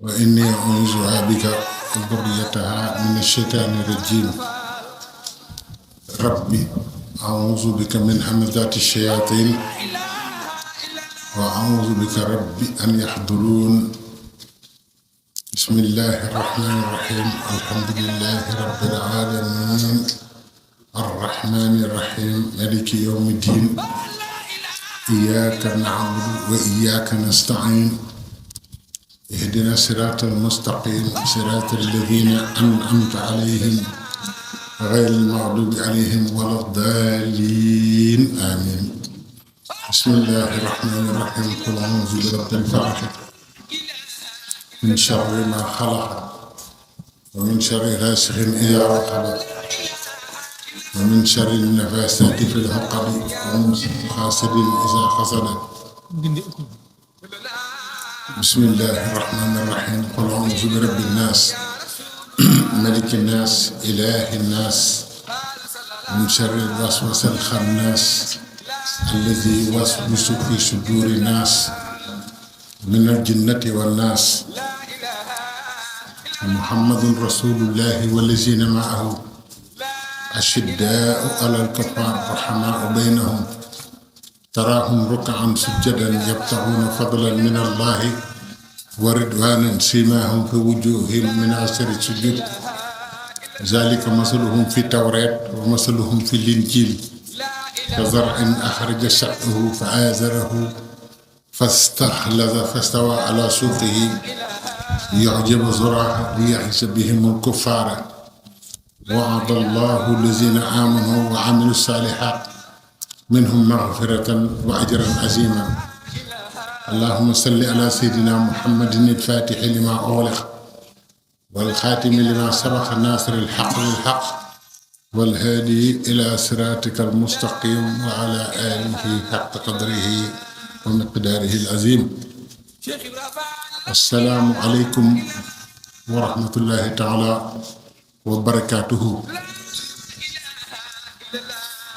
وإني أعوذ بك وذريتها من الشيطان الرجيم ربي أعوذ بك من همزات الشياطين وأعوذ بك ربي أن يحضرون بسم الله الرحمن الرحيم الحمد لله رب العالمين الرحمن الرحيم مالك يوم الدين إياك نعبد وإياك نستعين اهدنا الصراط المستقيم صراط الذين أنعمت عليهم غير المغضوب عليهم ولا الضالين آمين بسم الله الرحمن الرحيم قل أعوذ برب الفلق من شر ما خلق ومن شر غاسق إذا وقب ومن شر النفاثات في العقد ومن شر حاسد إذا حسد بسم الله الرحمن الرحيم قل أعوذ برب الناس ملك الناس إله الناس من شر الوسواس الخناس الذي يوسوس في صدور الناس من الجنة والناس محمد رسول الله والذين معه أشداء على الكفار رحماء بينهم تراهم ركعا سجدا يبتغون فضلا من الله ورضوانا سيماهم في وجوههم من أثر السجود ذلك مثلهم في التوراة ومثلهم في الإنجيل كزرع أخرج شطأه فآزره فاستغلظ فاستوى على سوقه يعجب زراعه ليحس بهم الكفار وعد الله الذين آمنوا وعملوا الصالحات منهم مغفرة وأجرا عظيما اللهم صل على سيدنا محمد الفاتح لما أغلق والخاتم لما سبق الناصر الحق بالحق والهادي إلى صراطك المستقيم وعلى آله حق قدره ومقداره العظيم السلام عليكم ورحمة الله تعالى وبركاته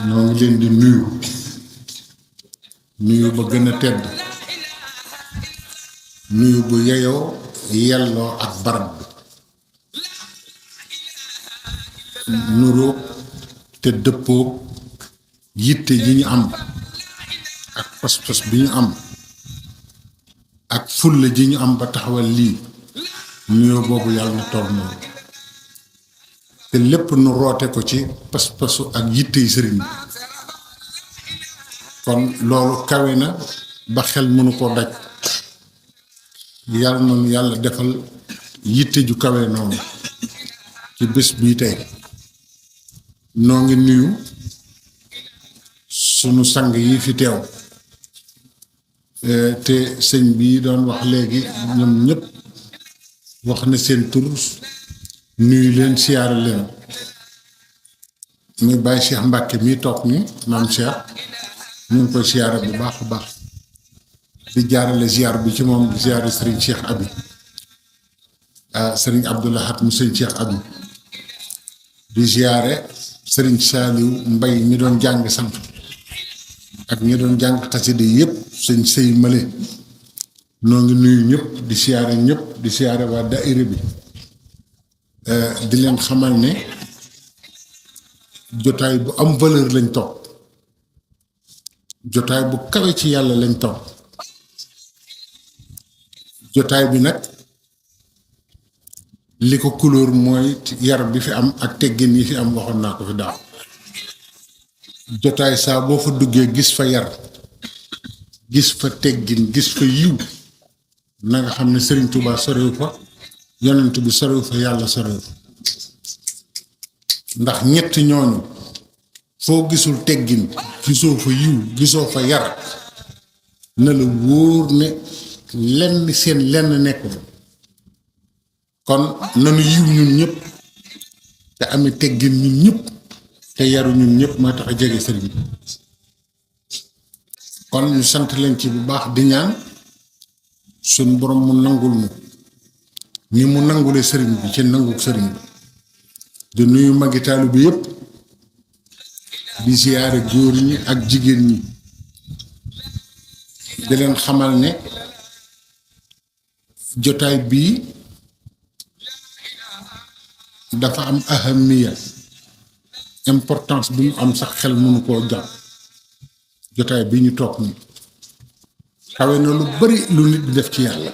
ñoo ngi leen di nuyu ba gën a tedd nuyu bu yeyoo yelloo ak barab bi nuróog te dëppoog yitte ji ñu am ak pas-pas bi ñu am ak fulla ji ñu am ba taxawal lii nuyoo boobu yàlla na toog noonu te lépp nu roote ko ci pas-pasu ak yitte yi sëriñ bi kon loolu kawe na ba xel mënu koo daj yàlla noonu yàlla defal yitte ju kawe noonu ci bés bii tey noo ngi nuyu sunu sang yi fi teew te sëñ bii doon wax léegi ñoom ñëpp wax na seen tur nuyu leen siyaare leen muy Baye Cheikh Mbacke mii toog ni maam Cheikh ñu ngi koy siyaare bu baax a baax di jaarale ziar bi ci moom di ziare Serigne Cheikh Abi Serigne Abdoulahat mu Serigne Cheikh Abi di ziare Serigne Saliou Mbay mi doon jàng sant ak ñi doon jàng xasida yëpp sëñ sëy male noo ngi nuyu ñëpp di siyaare ñëpp di siyaare waa daayira bi di leen xamal ne jotaay bu am valeur lañ toog jotaay bu kawe ci yàlla lañ toog jotaay bi nag li ko couleur mooy yar bi fi am ak teggin yi fi am waxoon naa ko fi daaw jotaay saa boo fa duggee gis fa yar gis fa teggin gis fa yiw na nga xam ne Sëriñ Tuubaa sorewu fa yonent bi sorewu fa yàlla sorewu fa ndax ñett ñooñu foo gisul teggin gisoo fa yiw gisoo fa yar na la wóor ne lenn seen lenn nekk fa kon nanu yiw ñun ñëpp te amee teggin ñun ñëpp te yaru ñun ñëpp mooy tax a jege sëriñ bi kon ñu sant leen ci bu baax di ñaan suñ borom mu nangul ñu ni mu nangulee sëriñ bi ci nanguk sëriñ bi di nuyu magi taalu bi yëpp di ziyaare góor ñi ak jigéen ñi di leen xamal ne jotaay bii dafa am ahamiya importance bi mu am sax xel mënu koo jàpp jotaay bii ñu toog nii xawe na lu bari lu nit di def ci yàlla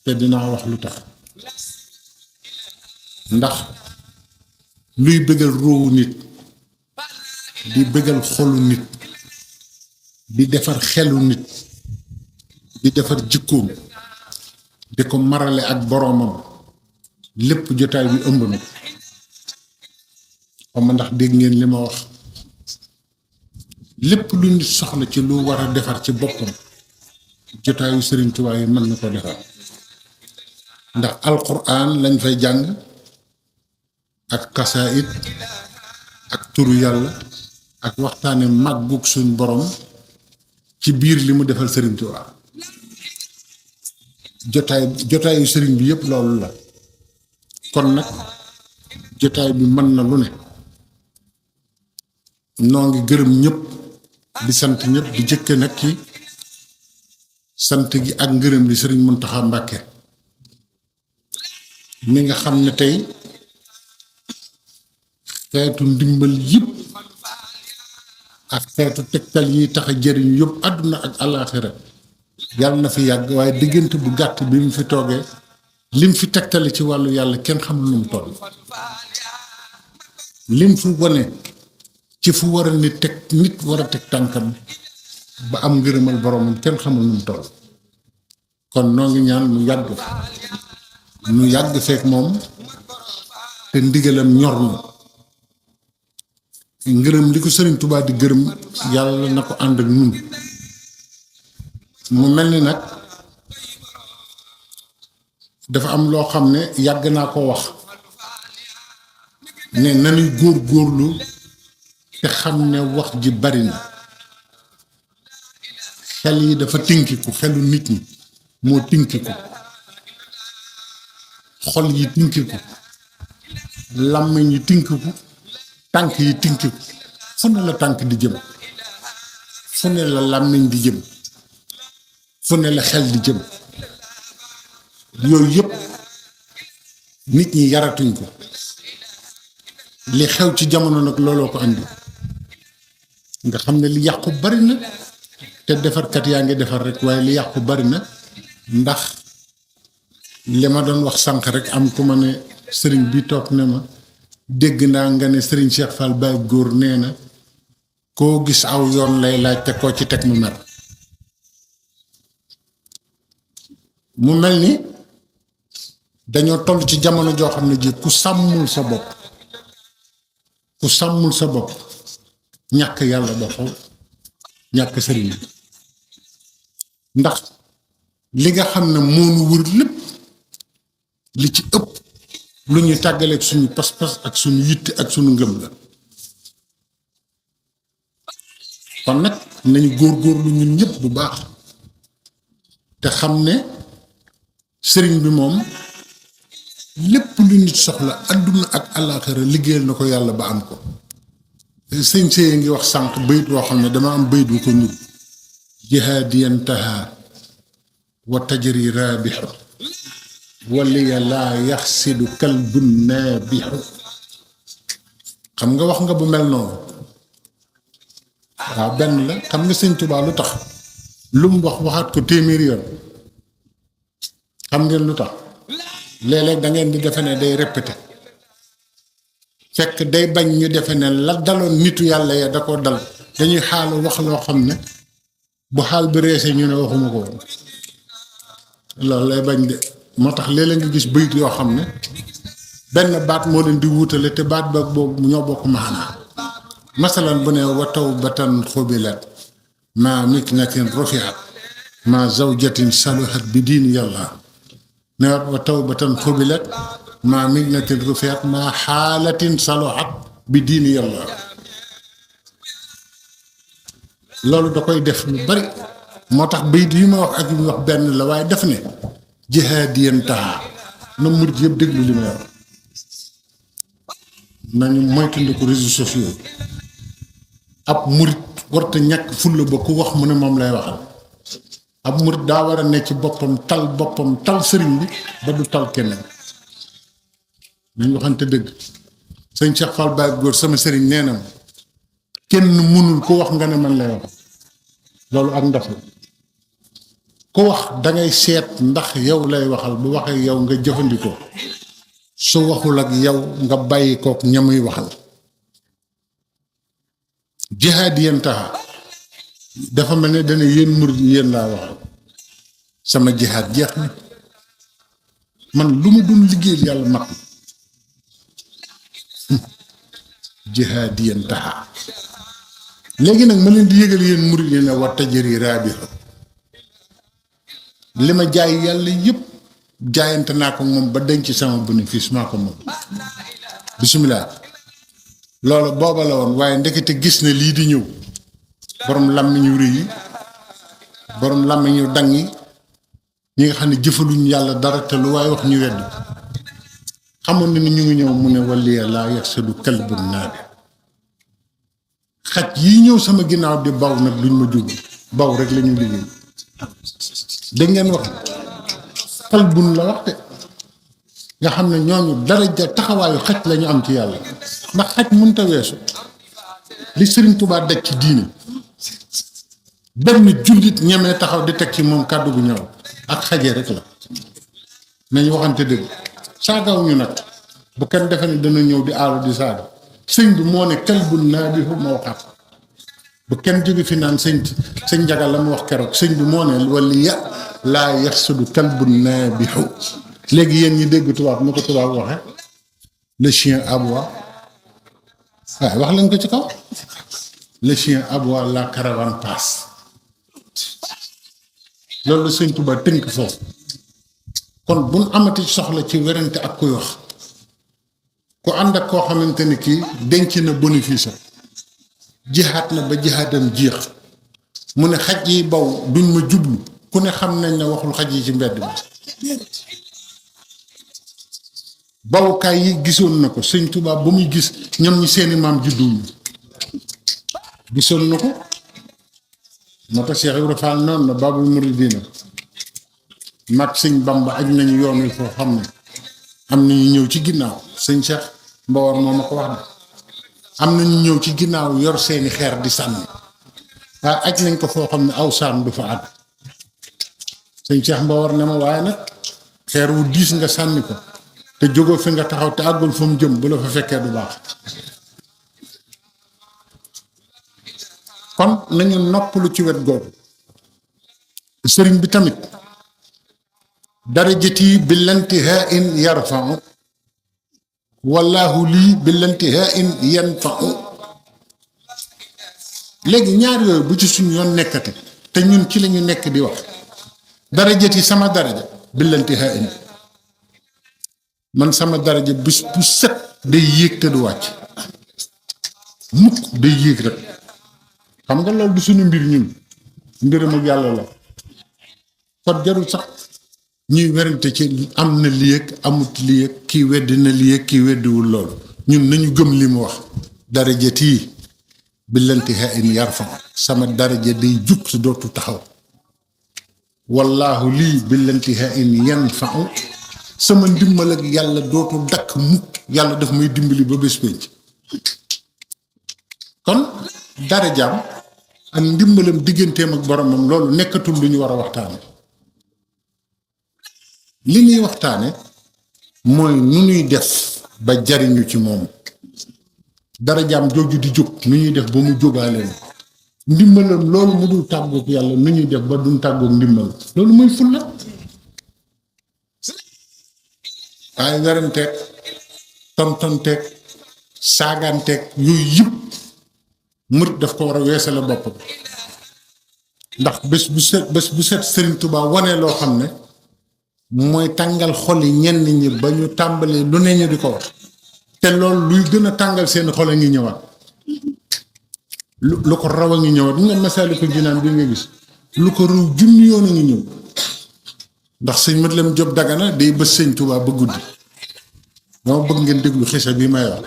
te dinaa wax lu tax ndax luy bëggal ruuwu nit di bëggal xolu nit di defar xelu nit di defar jikkoom di ko marale ak boroomam lépp jotaay bi ëmb na xam ndax dégg ngeen li ma wax lépp lu nit soxla ci lu war a defar ci boppam jotaayu Sëriñ Tuubaa yi mën na ko defar ndax alquran lañ fay jàng ak kasaayid ak turu yàlla ak waxtaane màggug suñ borom ci biir li mu defal Sëriñ Tuubaa jotaayu sëriñ bi yépp loolu la kon nag jotaay bi mën na lu ne noo ngi gërëm ñëpp di sant ñëpp di jëkke nag ci sant gi ak ngërëm li Sëriñ Muntaxa Mbàkke mi nga xam ne tey xeetu ndimbal yëpp ak xeetu tegtal yi tax a jëriñ yëpp àdduna ak alaaxira yàlla na fi yàgg waaye diggante bu gàtt bi mu fi toogee lim fi tegtale ci wàllu yàlla kenn xamul nu mu toll lim fi wone ci fu war a nit war a teg tànkam ba am ngërëmal boromam kenn xamul nu mu toll kon noo ngi ñaan mu yàgg fekk moom te ndigalam ñor na ngërëm li ko Sëriñ Tuubaa di gërëm yàlla na ko ànd ak ñun mu mel ni nag dafa am loo xam ne yàgg naa ko wax ne nanuy góorlu te xam ne wax ji bari na xel yi dafa tinkiku xelu nit ñi moo tinkiku xol yi tinkiku làmmiñ yi tinkiku tànk yi tinkiku fu ne la tànk di jëm fu ne la làmmiñ di jëm fu ne la xel di jëm yooyu yëpp nit ñi yaratuñ ko li xew ci jamono nag looloo ko andi nga xam ne li yàqu bari na te defarkat yaa ngi defar rek waaye li yàqu bari na ndax li ma doon wax sànq rek am ku ma ne sëriñ bi toog ne ma dégg naa nga ne sëriñ Cheikh Fall Baye góor nee na koo gis aw yoon lay laaj te koo ci teg mu mer mu mel ni dañoo toll ci jamono joo xam ne ji ku sàmmul sa bopp ñàkk yàlla ba faw ñàkk sëriñ bi ndax li nga xam ne moonu wër lépp li ci ëpp lu ñu tàggaleeg suñu pas-pas ak suñu yitte ak suñu ngëm la kon nag nañu góorgóorlu ñun ñëpp bu baax te xam ne sëriñ bi moom lépp lu nit soxla àdduna ak àllaaxira liggéeyal na ko yàlla ba am ko sëñ Seye ngi wax sànq bayit woo xam ne dama am bayit bu ko ñur jihaadiyan taha wa tajri raabixu waliya laa yaxsidu kalbun naabixu xam nga wax nga bu mel noonu waaw benn la xam nga sëñ Tuubaa lu tax lu mu waxaat ko téeméeri yoon xam ngeen lu tax léeg-léeg da ngeen di defe ne day répété fekk day bañ ñu defe ne la daloon nitu yàlla ya da ko dal dañuy xaalu wax loo xam ne bu xaal bi reesee ñu ne waxuma ko woon loolu lay bañ de moo tax léeg-léeg nga gis bayit yoo xam ne benn baat moo leen di wuutale te baat ba boobu ñoo bokk maanaa masalan bu ne wa tawbatan xubilat ma miknatin rufiat ma zawjatin saluhat bi diini yàlla ne wa tawbatan xubilat ma miknatin rufiat ma xaalatin saluhat bi diini yàlla loolu da koy def lu bari moo tax bayit yi ma wax ak yu wax benn la waaye def ne jihaadiyan taha na murit yëpp déglu li may wax nañu moytandiku réseaux sociaux ab murit warta ñàkk fulla ba ku wax mu ne moom lay waxal ab murit daa war a ne ci boppam tal sëriñ bi ba du tal keneen nañ waxante dëgg. sëñ Cheikh Fall Baye góor sama sëriñ nee na kenn mënul ko wax nga ne man lay wax loolu ak ndaf la ko wax dangay seet ndax yow lay waxal bu waxee yow nga jëfandikoo su waxul ak yow nga bàyyi kook ñamuy waxal. jihaad yéen taxa dafa mel ne dana yéen murid yéen laa waxal sama jihaad jeex na man lu ma doon liggéeyal yàlla mat na jihaad yéen taxa léegi nag ma leen di yëgal yéen murid yi ne wa tajri raabiha li ma jaay yàlla yépp jaayante naa ko moom ba denc sama bénéfice maa ko moom bisimilah. loolu booba la woon waaye ndekete gis na lii di ñëw borom làmmiñu rëy yi borom làmmiñu dang yi ñi nga xam ne jëfaluñ yàlla dara te lu waaye wax ñu wedd xamoon na ni ñu ngi ñëw mu ne waliya laa yaxsadu kalbun naabi xaj yi ñëw sama ginnaaw di baw nag duñ ma jub baw rek la ñu liggéey dégg ngeen wax kalbun la wax de nga xam ne ñooñu daraja taxawaayu xaj lañu am ci yàlla ndax xaj mënta weesu li Sëriñ Tuubaa daj ci diine benn jullit ñemee taxaw di teg ci moom kàddu gu ñëw ak xajee rek la nañu waxante dëgg saagaw ñu nag bu kenn defe ne dana ñëw di aalu di saaga sëñ bi moo ne kalbun naabihu ma waxaat bu kenn jóge fi naan sëñ njagal la mu wax keroog sëñ bi moo ne waliya laa yaxsudu kalbun naabihu léegi yéen ñi dégg tubaab nu ko tubaab waxe le chien aboie waaye wax leen ko ci kaw le chien aboie la caravane passe loolu la sëñ Tuubaa tënk foofu kon buñ amati soxla ci werante ak kuy wax ku ànd ak koo xamante ni kii denc na bénéfice jihaat na ba jihaatam jeex mu ne xaj yi baw duñ ma jublu ku ne xam nañ ne waxul xaj yi ci mbedd bi bawukaay yi gisoon na ko sëñ Tuubaa ba muy gis ñoom ñi seeni maam judduwuñu gisoon na ko moo tax Cheikh Ibrahima Fall noonu na Babul Mouridina mag sëñ Bamba aj nañu yoon wi foo xam ne am na ñu ñëw ci ginnaaw sëñ Cheikh Mbawar moo ma ko wax de am na ñu ñëw ci ginnaaw yor seeni xeer di sànni waaye aj nañ ko foo xam ne aw saan du fa àgg sëñ Cheikh Mbawar ne ma waaye nag xeer wu diis nga sànni ko te jógoo fi nga taxaw te àggul fa mu jëm bu la fa fekkee du baax kon nañu noppalu ci wet googu sëriñ bi tamit darajati billantihaa in yarfa'u wallaahu lii billantihaa in yanfa'u léegi ñaar yooyu bu ci suñu yoon nekkati te ñun ci lañu nekk di wax darajati sama daraja billantihaa in man sama daraja bis bu set day yéeg te du wàcc mukk day yéeg rek xam nga loolu du suñu mbir ñun mbiram ak yàlla la kon jarul sax ñuy werante ci am na lii ak amut lii ak kii weddi na lii ak kii weddiwul loolu ñun nañu gëm li mu wax darajati billantihaa in yarfa sama daraja day jug si dootu taxaw wallaahu lii billantihaa in yanfa'u sama ndimbal ak yàlla dootu dakk mukk yàlla daf may dimbali ba bés pénc kon darajaam ak ndimbalam digganteem ak boromam loolu nekkatul lu ñu war a waxtaane li ñuy waxtaane mooy nu ñuy def ba jariñu ci moom darajaam jooju di jóg nu ñuy def ba mu jógaaleen ndimbalam loolu mu dul tàggoog yàlla nu ñuy def ba duñ tàggoog ndimbal loolu mooy fulla waaye weranteeg tontonteeg saaganteeg yooyu yëpp murit daf ko war a weesale boppam ndax bés bu set Sëriñ Tuubaa wane loo xam ne mooy tàngal xol yi ñenn ñi ba ñu tàmbalee lu ne ñu di ko wax te loolu luy gën a tàngal seen xol a ngi ñëwaat lu ko raw a ngi ñëwaat nga Masaalikul Jinaan bi nga gis lu ko raw junni yoon a ngi ñëw ndax sëñ Mat Lamin Jóob Dagana day bës sëñ Tuubaa ba guddi dama bëgg ngeen déglu xisa bi may wax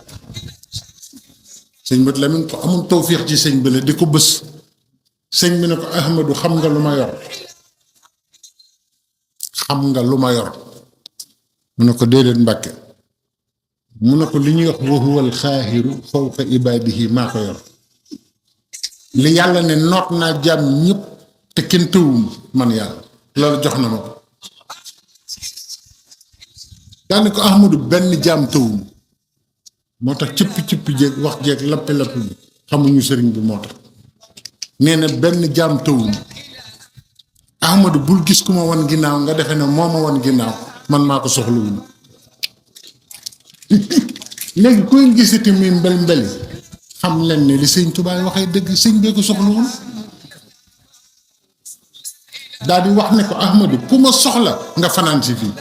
sëñ Mat Lamin ko amul tawfiix ci sëñ bi la di ko bës sëñ bi ne ko Ahmadu xam nga lu ma yor xam nga lu ma yor mu ne ko déedéet Mbàkke mu ne ko li ñuy wax wa huwal xaahiru fawqa ibaadihi maa ko yor li yàlla ne noot naa jaam ñëpp te kenn tëwum man yàlla loolu jox na ma ko daane ko Ahmadu benn jaam tëwum moo tax cëppi jéeg wax jeeg lappi bi xamuñu sëriñ bi moo tax nee na benn jaam tëwum Ahmadu bul gis ku ma wan ginnaaw nga defe ne moo ma wan ginnaaw man maa ko soxlawul léegi koy gisati muy mbel xam leen ne li sëñ Tuubaa waxee dëgg sëñ bee ko soxlawul daal di wax ne ko Ahmadu ku ma soxla nga fanaan si fii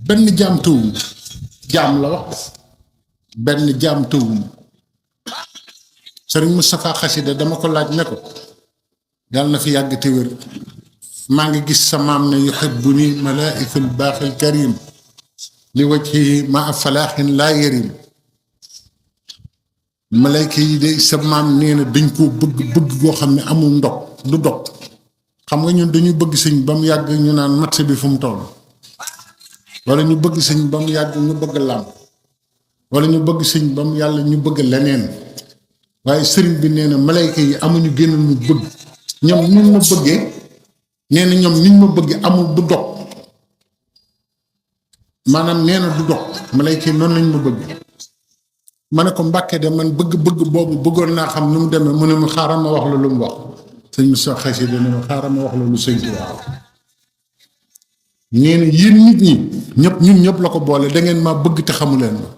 benn jaam tëwum jaam la wax benn jaam tëwum sëriñ Moustapha Xasida dama ko laaj ne ko yàlla na fi yàgg te wér maa ngi gis sa maam ne yuhibbuni malaaikul baaxil karim li wajhihi ma falaaxin laa yarim malayka yi de sa maam nee na dañ koo bëgg goo xam ne amul ndog du dog xam nga ñun dañu bëgg sëñ ba mu yàgg ñu naan match bi fu mu toll wala ñu bëgg sëñ ba mu yàgg ñu bëgg làmp wala ñu bëgg sëñ ba mu yàlla ñu bëgg leneen waaye sëriñ bi nee na malayka yi amuñu génn ñu bëgg ñoom niñ ma bëggee nee na ñoom niñ ma bëggee amul du dog maanaam nee na du dog malayka yi noonu lañ ma bëgg ma ne ko Mbàkke de man bëgg boobu bëggoon naa xam nu mu demee mu ne ma xaaral ma wax la lu mu wax sëñ Moussa Xasida ne ma xaaral ma wax la lu sëñ Tuubaa nee na yéen nit ñi ñëpp ñun ñëpp la ko boole da ngeen maa bëgg te xamu leen ma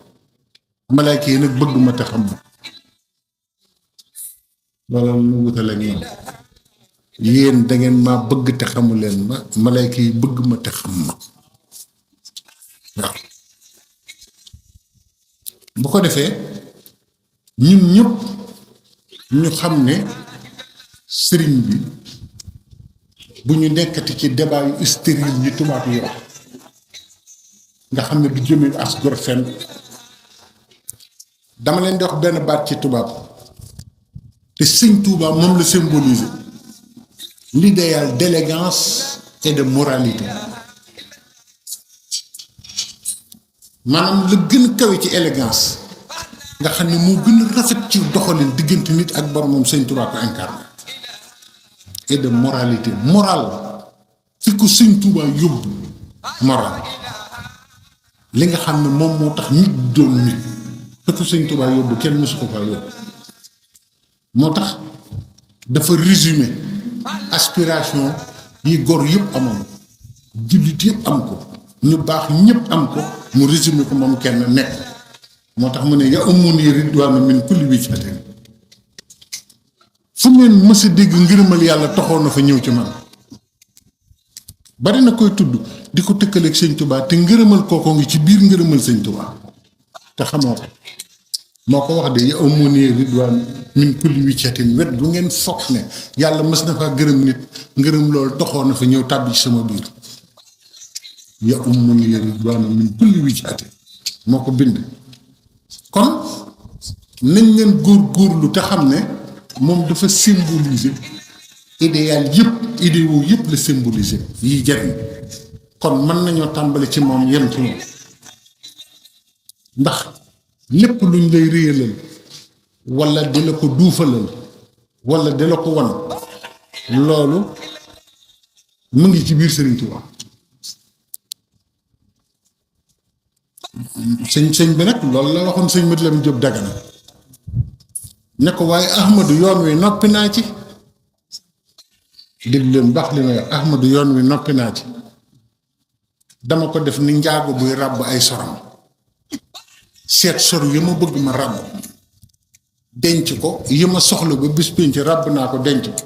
malayka yi nag bëgg ma te xam ma loolu mu wutale ak ñoom yéen da ngeen maa bëgg te xamu leen ma malayka yi bëgg ma te xam ma waaw bu ko defee ñun ñëpp ñu xam ne sëriñ bi bu ñu nekkati ci débat yu stérile yi tubaab yi wax nga xam ne du jëme as gor fenn dama leen di wax benn baat ci tubaab te sëñ Tuuba moom la symboliser l'idéal d'élégance et de moralité maanaam la gën a kawe ci élégance nga xam ne moo gën a rafet ci doxalin diggante nit ak boromam sëñ Tuubaa ko incarné et de moralité morale fi ko sëñ Tuubaa yóbbu moral li nga xam ne moom moo tax nit doon nit fi ko sëñ Tuubaa yóbbu kenn mësu ko faa yóbbu moo tax dafa résumé aspiration yi góor yëpp amoon jullit yëpp am ko ñu baax ñëpp am ko mu résumé ko moom kenn nekk moo tax mu ne ya umuni ridwaanu min kulli wijhatin fu ngeen mës a dégg ngërëmal yàlla toxoon na fa ñëw ci man bari na koy tudd di ko tëkkaleeg sëñ Tuubaa te ngërëmal kookoo ngi ci biir ngërëmal sëñ Tuubaa te xamoo ko moo ko wax de ya umuni ridwaanu min kulli wijhatin wet bu ngeen foog ne yàlla mës na faa gërëm nit ngërëm loolu toxoon na fa ñëw tàbbi ci sama biir ya umuni ridwaanu min kulli wijhatin moo ko bind kon nañ leen góorgóorlu te xam ne moom dafa symboliser idéal yëpp idéaux yëpp la symboliser yi jariñ kon mën nañoo tàmbali ci moom yem ci moom ndax lépp luñ lay réyalal walla di la ko duufalal walla di la ko wan loolu mu ngi ci biir Sëriñ Tuubaa sëñ bi nag loolu la waxoon sëñ Mat Lamin Jóob Dagana ne ko waaye Ahmadu yoon wi noppi naa ci dégg leen baax li may wax Ahmadu yoon wi noppi naa ci dama ko def ni njaago buy ràbb ay soram seet sor yi ma bëgg ma ràbb denc ko yi ma soxla ba bis pénc ràbb naa ko denc ko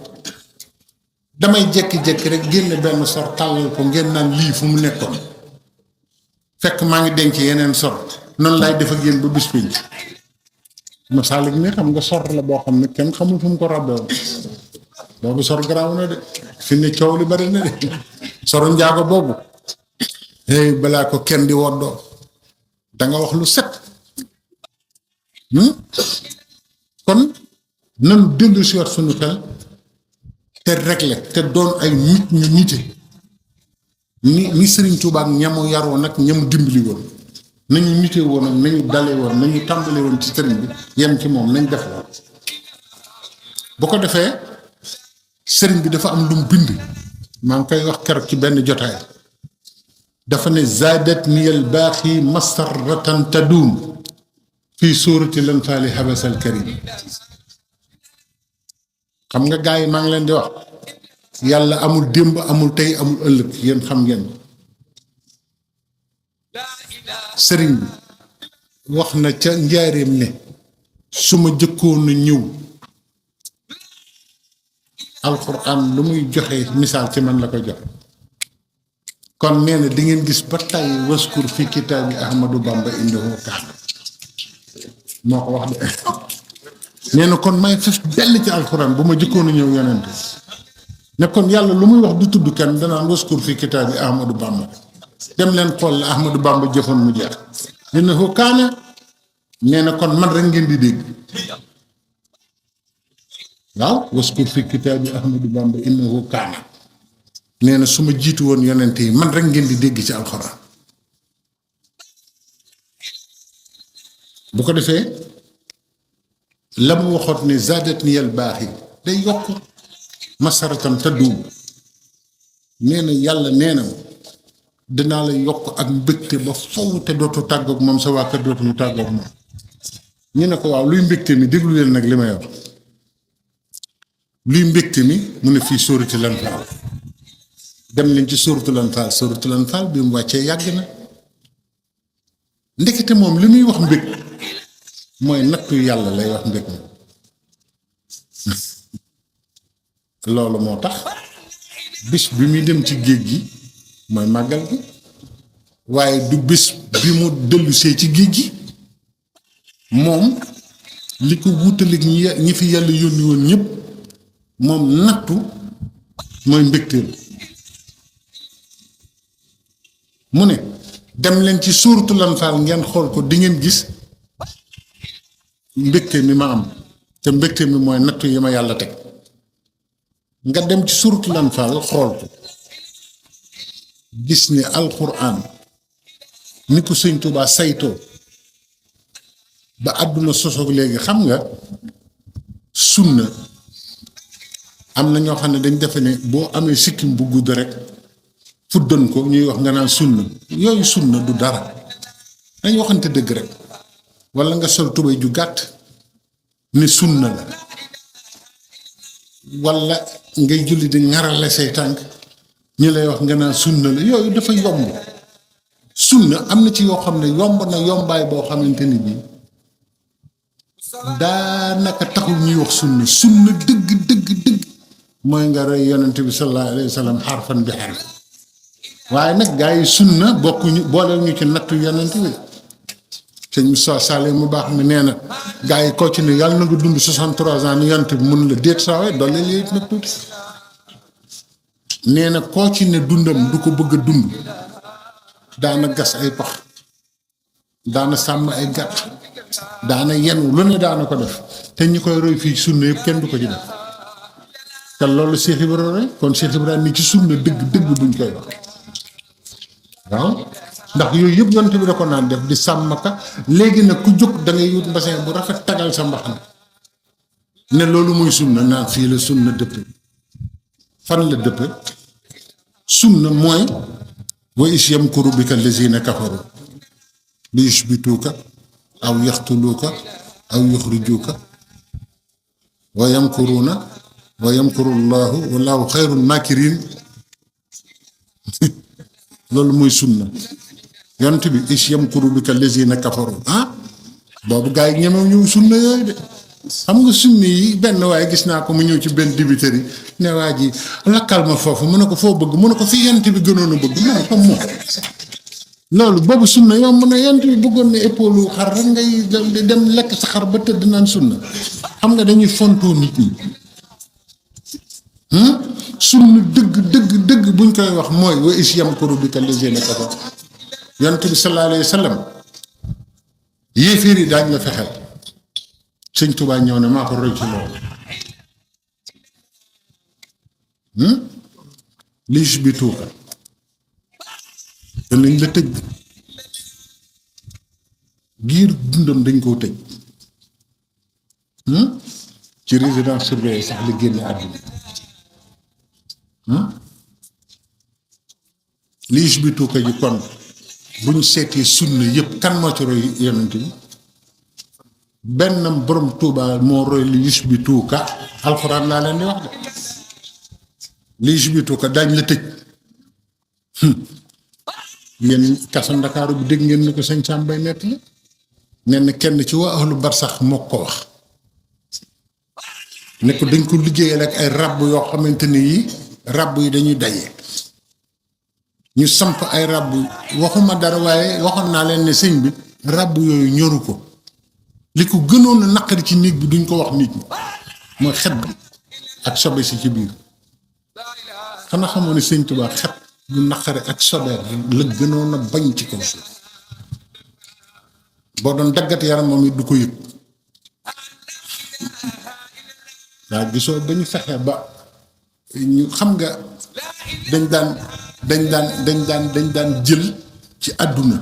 damay jekki-jekki rek génne benn sor tàllal ko ngeen naan lii fu mu nekkoon fekk maa ngi denc yeneen sor noonu laay def ak yéen ba bis pénc masaalik ne xam nga sor la boo xam ne kenn xamul fu mu ko ràbbee boobu sor garaaw na de fi ne coow li bari na de soru njaago boobu hey balaa ko kenn di woddoo danga wax lu set kon nanu dellu si waat suñu xel te régler te doon ay nit ñu nite ni Serigne Touba ak ñamu yaroon nag ñamu dimbali woon nañu nite woon ak nañu dale woon nañu tàmbale woon ci sëriñ bi yem ci moom nañ def lool bu ko defee sëriñ bi dafa am lu mu bind maa ngi koy wax keroog ci benn jotaay dafa ne zaadat niyal baaxi masarratan taduum fii suurati lan faali habasal karim xam nga gaa yi maa ngi leen di wax yàlla amul démb amul tey amul ëllëg yéen xam ngeen sëriñ bi wax na ca njaareem ne su ma jëkkoon a ñëw alxuraan lu muy joxe misaal ci man la ko joxe kon nee na di ngeen gis ba tey waskur fi kitaabi Ahmadou Bamba indahu kaana moo ko wax de nee na kon may fes dell ci alxuraan bu ma jëkkoon a ñëw yonent ne kon yàlla lu muy wax du tudd kenn danaan waskur fi kitaabi Ahmadou Bamba dem leen xool la Ahmadou Bamba jëfoon mu jeex innahu kaana nee na kon man rek ngeen di dégg waaw waskur fi kitaabi Ahmadou Bamba innahu kaana nee na su ma jiitu woon yonent yi man rek ngeen di dégg ci alxuraan bu ko defee la mu waxoon ne zaadat niyal baaxi day yokk masaratam te duum nee na yàlla nee na dinaa la yokk ak mbégte ba faw te dootu tàggoog moom sa waa kër dootuñu tàggoog moom ñu ne ko waaw luy mbégte mi déglu leen nag li may wax luy mbégte mi mu ne fii sóorati lan faal dem leen ci sóoratu lan faal bi mu wàccee yàgg na ndekete moom li muy wax mbég mooy nattu yàlla lay wax mbég mi loolu moo tax bis bi muy dem ci géej gi mooy màggal gi waaye du bis bi mu dellusee ci géej gi moom li ko wuutalik ñi fi yàlla yónni woon ñëpp moom nattu mooy mbégteel mu ne dem leen ci suuratu Lanfaal ngeen xool ko di ngeen gis mbégte mi ma am te mbégte mi mooy nattu yi ma yàlla teg nga dem ci suuratu Lanfaal xool ko gis ni alxuraan ni ko sëñ Tuubaa saytoo ba àdduna sosoog léegi xam nga sunna am na ñoo xam ne dañ defe ne boo amee sikkim bu gudd rek fuddan ko ñuy wax nga naan sunna yooyu sunna du dara dañ waxante dëgg rek walla nga sol tubéy ju gàtt ne sunna la walla ngay julli di ŋarale say tànk ñu lay wax nga naan sunna la yooyu dafa yomb sunna am na ci yoo xam ne yomb na yombaay boo xamante ni bii daanaka taxul ñuy wax sunna dëgg mooy nga rey yonent bi sallallahu alayhi wa sallam xarfan bi xarf waaye nag gaa yi sunna bokkuñu booleel ñu ci nattu yonent bi sëñ Moussa Sall mu baax mi nee na gaa yi koo ci ne yàlla na nga dund 63 ans ni yonent bi mun la déet saa waay doole lii nag tuuti nee na koo ci ne dundam du ko bëgg a dund daana gas ay pax daana sàmm ay gàtt daana yenu lu ne daana ko def te ñi koy roy fii sunna yëpp kenn du ko ci def te loolu Cheikh Ibrahima roy kon Cheikh Ibrahima ni ci sunna dëgg buñ koy wax waaw ndax yooyu yëpp yonent bi da ko naan def di sàmm ka léegi nag ku jóg da ngay wut mbasin bu rafet tagal sa mbaxana ne loolu muy sunna naan fii la sunna dëppe fan la dëppe sunna mooy wa is yamkuru bika lazina kafaru li yushbituuka aw yaxtuluuka aw yuxrijuuka wa yamkuruuna wa yamkuru llaahu wallaahu xayrul maakiriin loolu mooy sunna yonent bi is yamkuru bika lazina kafaru boobu gaa yi ñemew ñëw sunna yooyu de xam nga sunni yi benn waaye gis naa ko mu ñëw ci benn dibiteri ne waa ji lakkal ma foofu mu ne ko foo bëgg mu ne ko fi yonent bi gënoon a bëgg mu ne ko moom loolu boobu sunna yomb na yonent bi bëggoon ne épaule xar rek ngay dem lekk sa xar ba tëdd naan sunna xam nga dañuy fontoo nit ñi sunna dëgg buñ koy wax mooy wa is yamkuru bika lazina kafaru yonent bi sallallahu alayhi wa sallam yéeféer yi daañ la fexeel sëñ Tuubaa ñëw ne maa ko roy ci loolu li yushbituuka danañ la tëj giir dundam dañ koo tëj ci résidence surveillée sax la génne àdduna liis bi tuuka ji kon bu ñu seetee sunna yëpp kan moo ci roy yonent bi benn borom Tuuba moo roy liis bi tuuka alxuraan laa leen di wax de liis bi tuuka daañ la tëj yéen kaso Ndakaaru bi dégg ngeen ni ko sëñ Sam Bay nett la nenn kenn ci waa ahlu barsax moo ko wax ne ko dañ ko liggéeyal ak ay ràbb yoo xamante ni yi ràbb yi dañuy daje ñu samp ay ràbb waxuma dara waaye waxoon naa leen ne sëñ bi ràbb yooyu ñoru ko li ko gënoon a naqari ci néeg bi duñ ko wax nit ñi mooy xet bi ak sobe si ci biir xanaa xamoo ne sëñ Tuubaa xet bu naqari ak sobe la gënoon a bañ ci kaw suuf boo doon daggat yaram moom it du ko yëg waa gisoo ba ñu fexe ba ñu xam nga dañ daan jël ci àdduna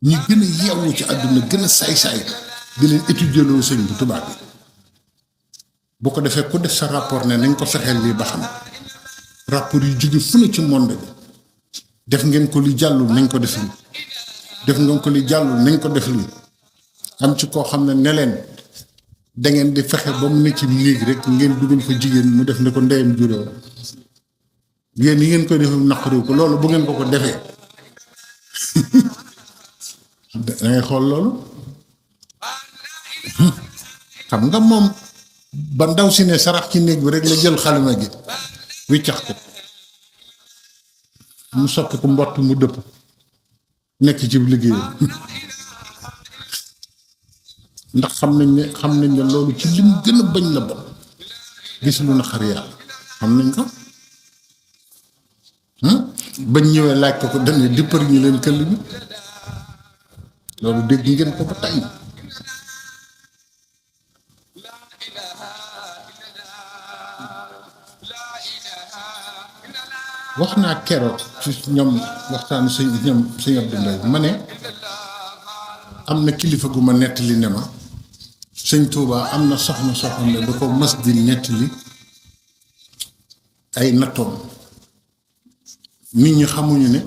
ñi gën a yeewu ci àdduna gën a saay-saay di leen étudier loo sëñ bi tubaab bi bu ko defee ku def sa rapport ne nañ ko fexeel lii ba xam rapport yu jóge fu ne ci monde bi def ngeen ko li jàllul nañ ko def lii def ngeen ko li jàllul nañ ko def lii am ci koo xam ne leen da ngeen di fexe ba mu ne ci néeg rek ngeen dugal ko jigéen mu def ne ko ndeyam juróom yéen yi ngeen koy def naqariw ko loolu bu ngeen ko defee da ngay xool loolu xam nga moom ba ndaw si ne sarax ci néeg bi rek la jël xalima gi wiccax ko mu soppi ko mbott mu dëpp nekk ci liggéeyam ndax xam nañ ne loolu ci lim gën a bañ la bon gis lu na xar yàlla xam nañ ko bañ ñëwee laaj ko dañuy dippar ñu leen këll bi loolu dégg ngeen ko ba tey wax naa keroog ci ñoom waxtaan sëñ Abdou Mbaye ma ne am na kilifa gu ma nettali ne ma sëñ Touba am na soxna soo xam ne da ko mas di nettali ay nattoom nit ñi xamuñu ne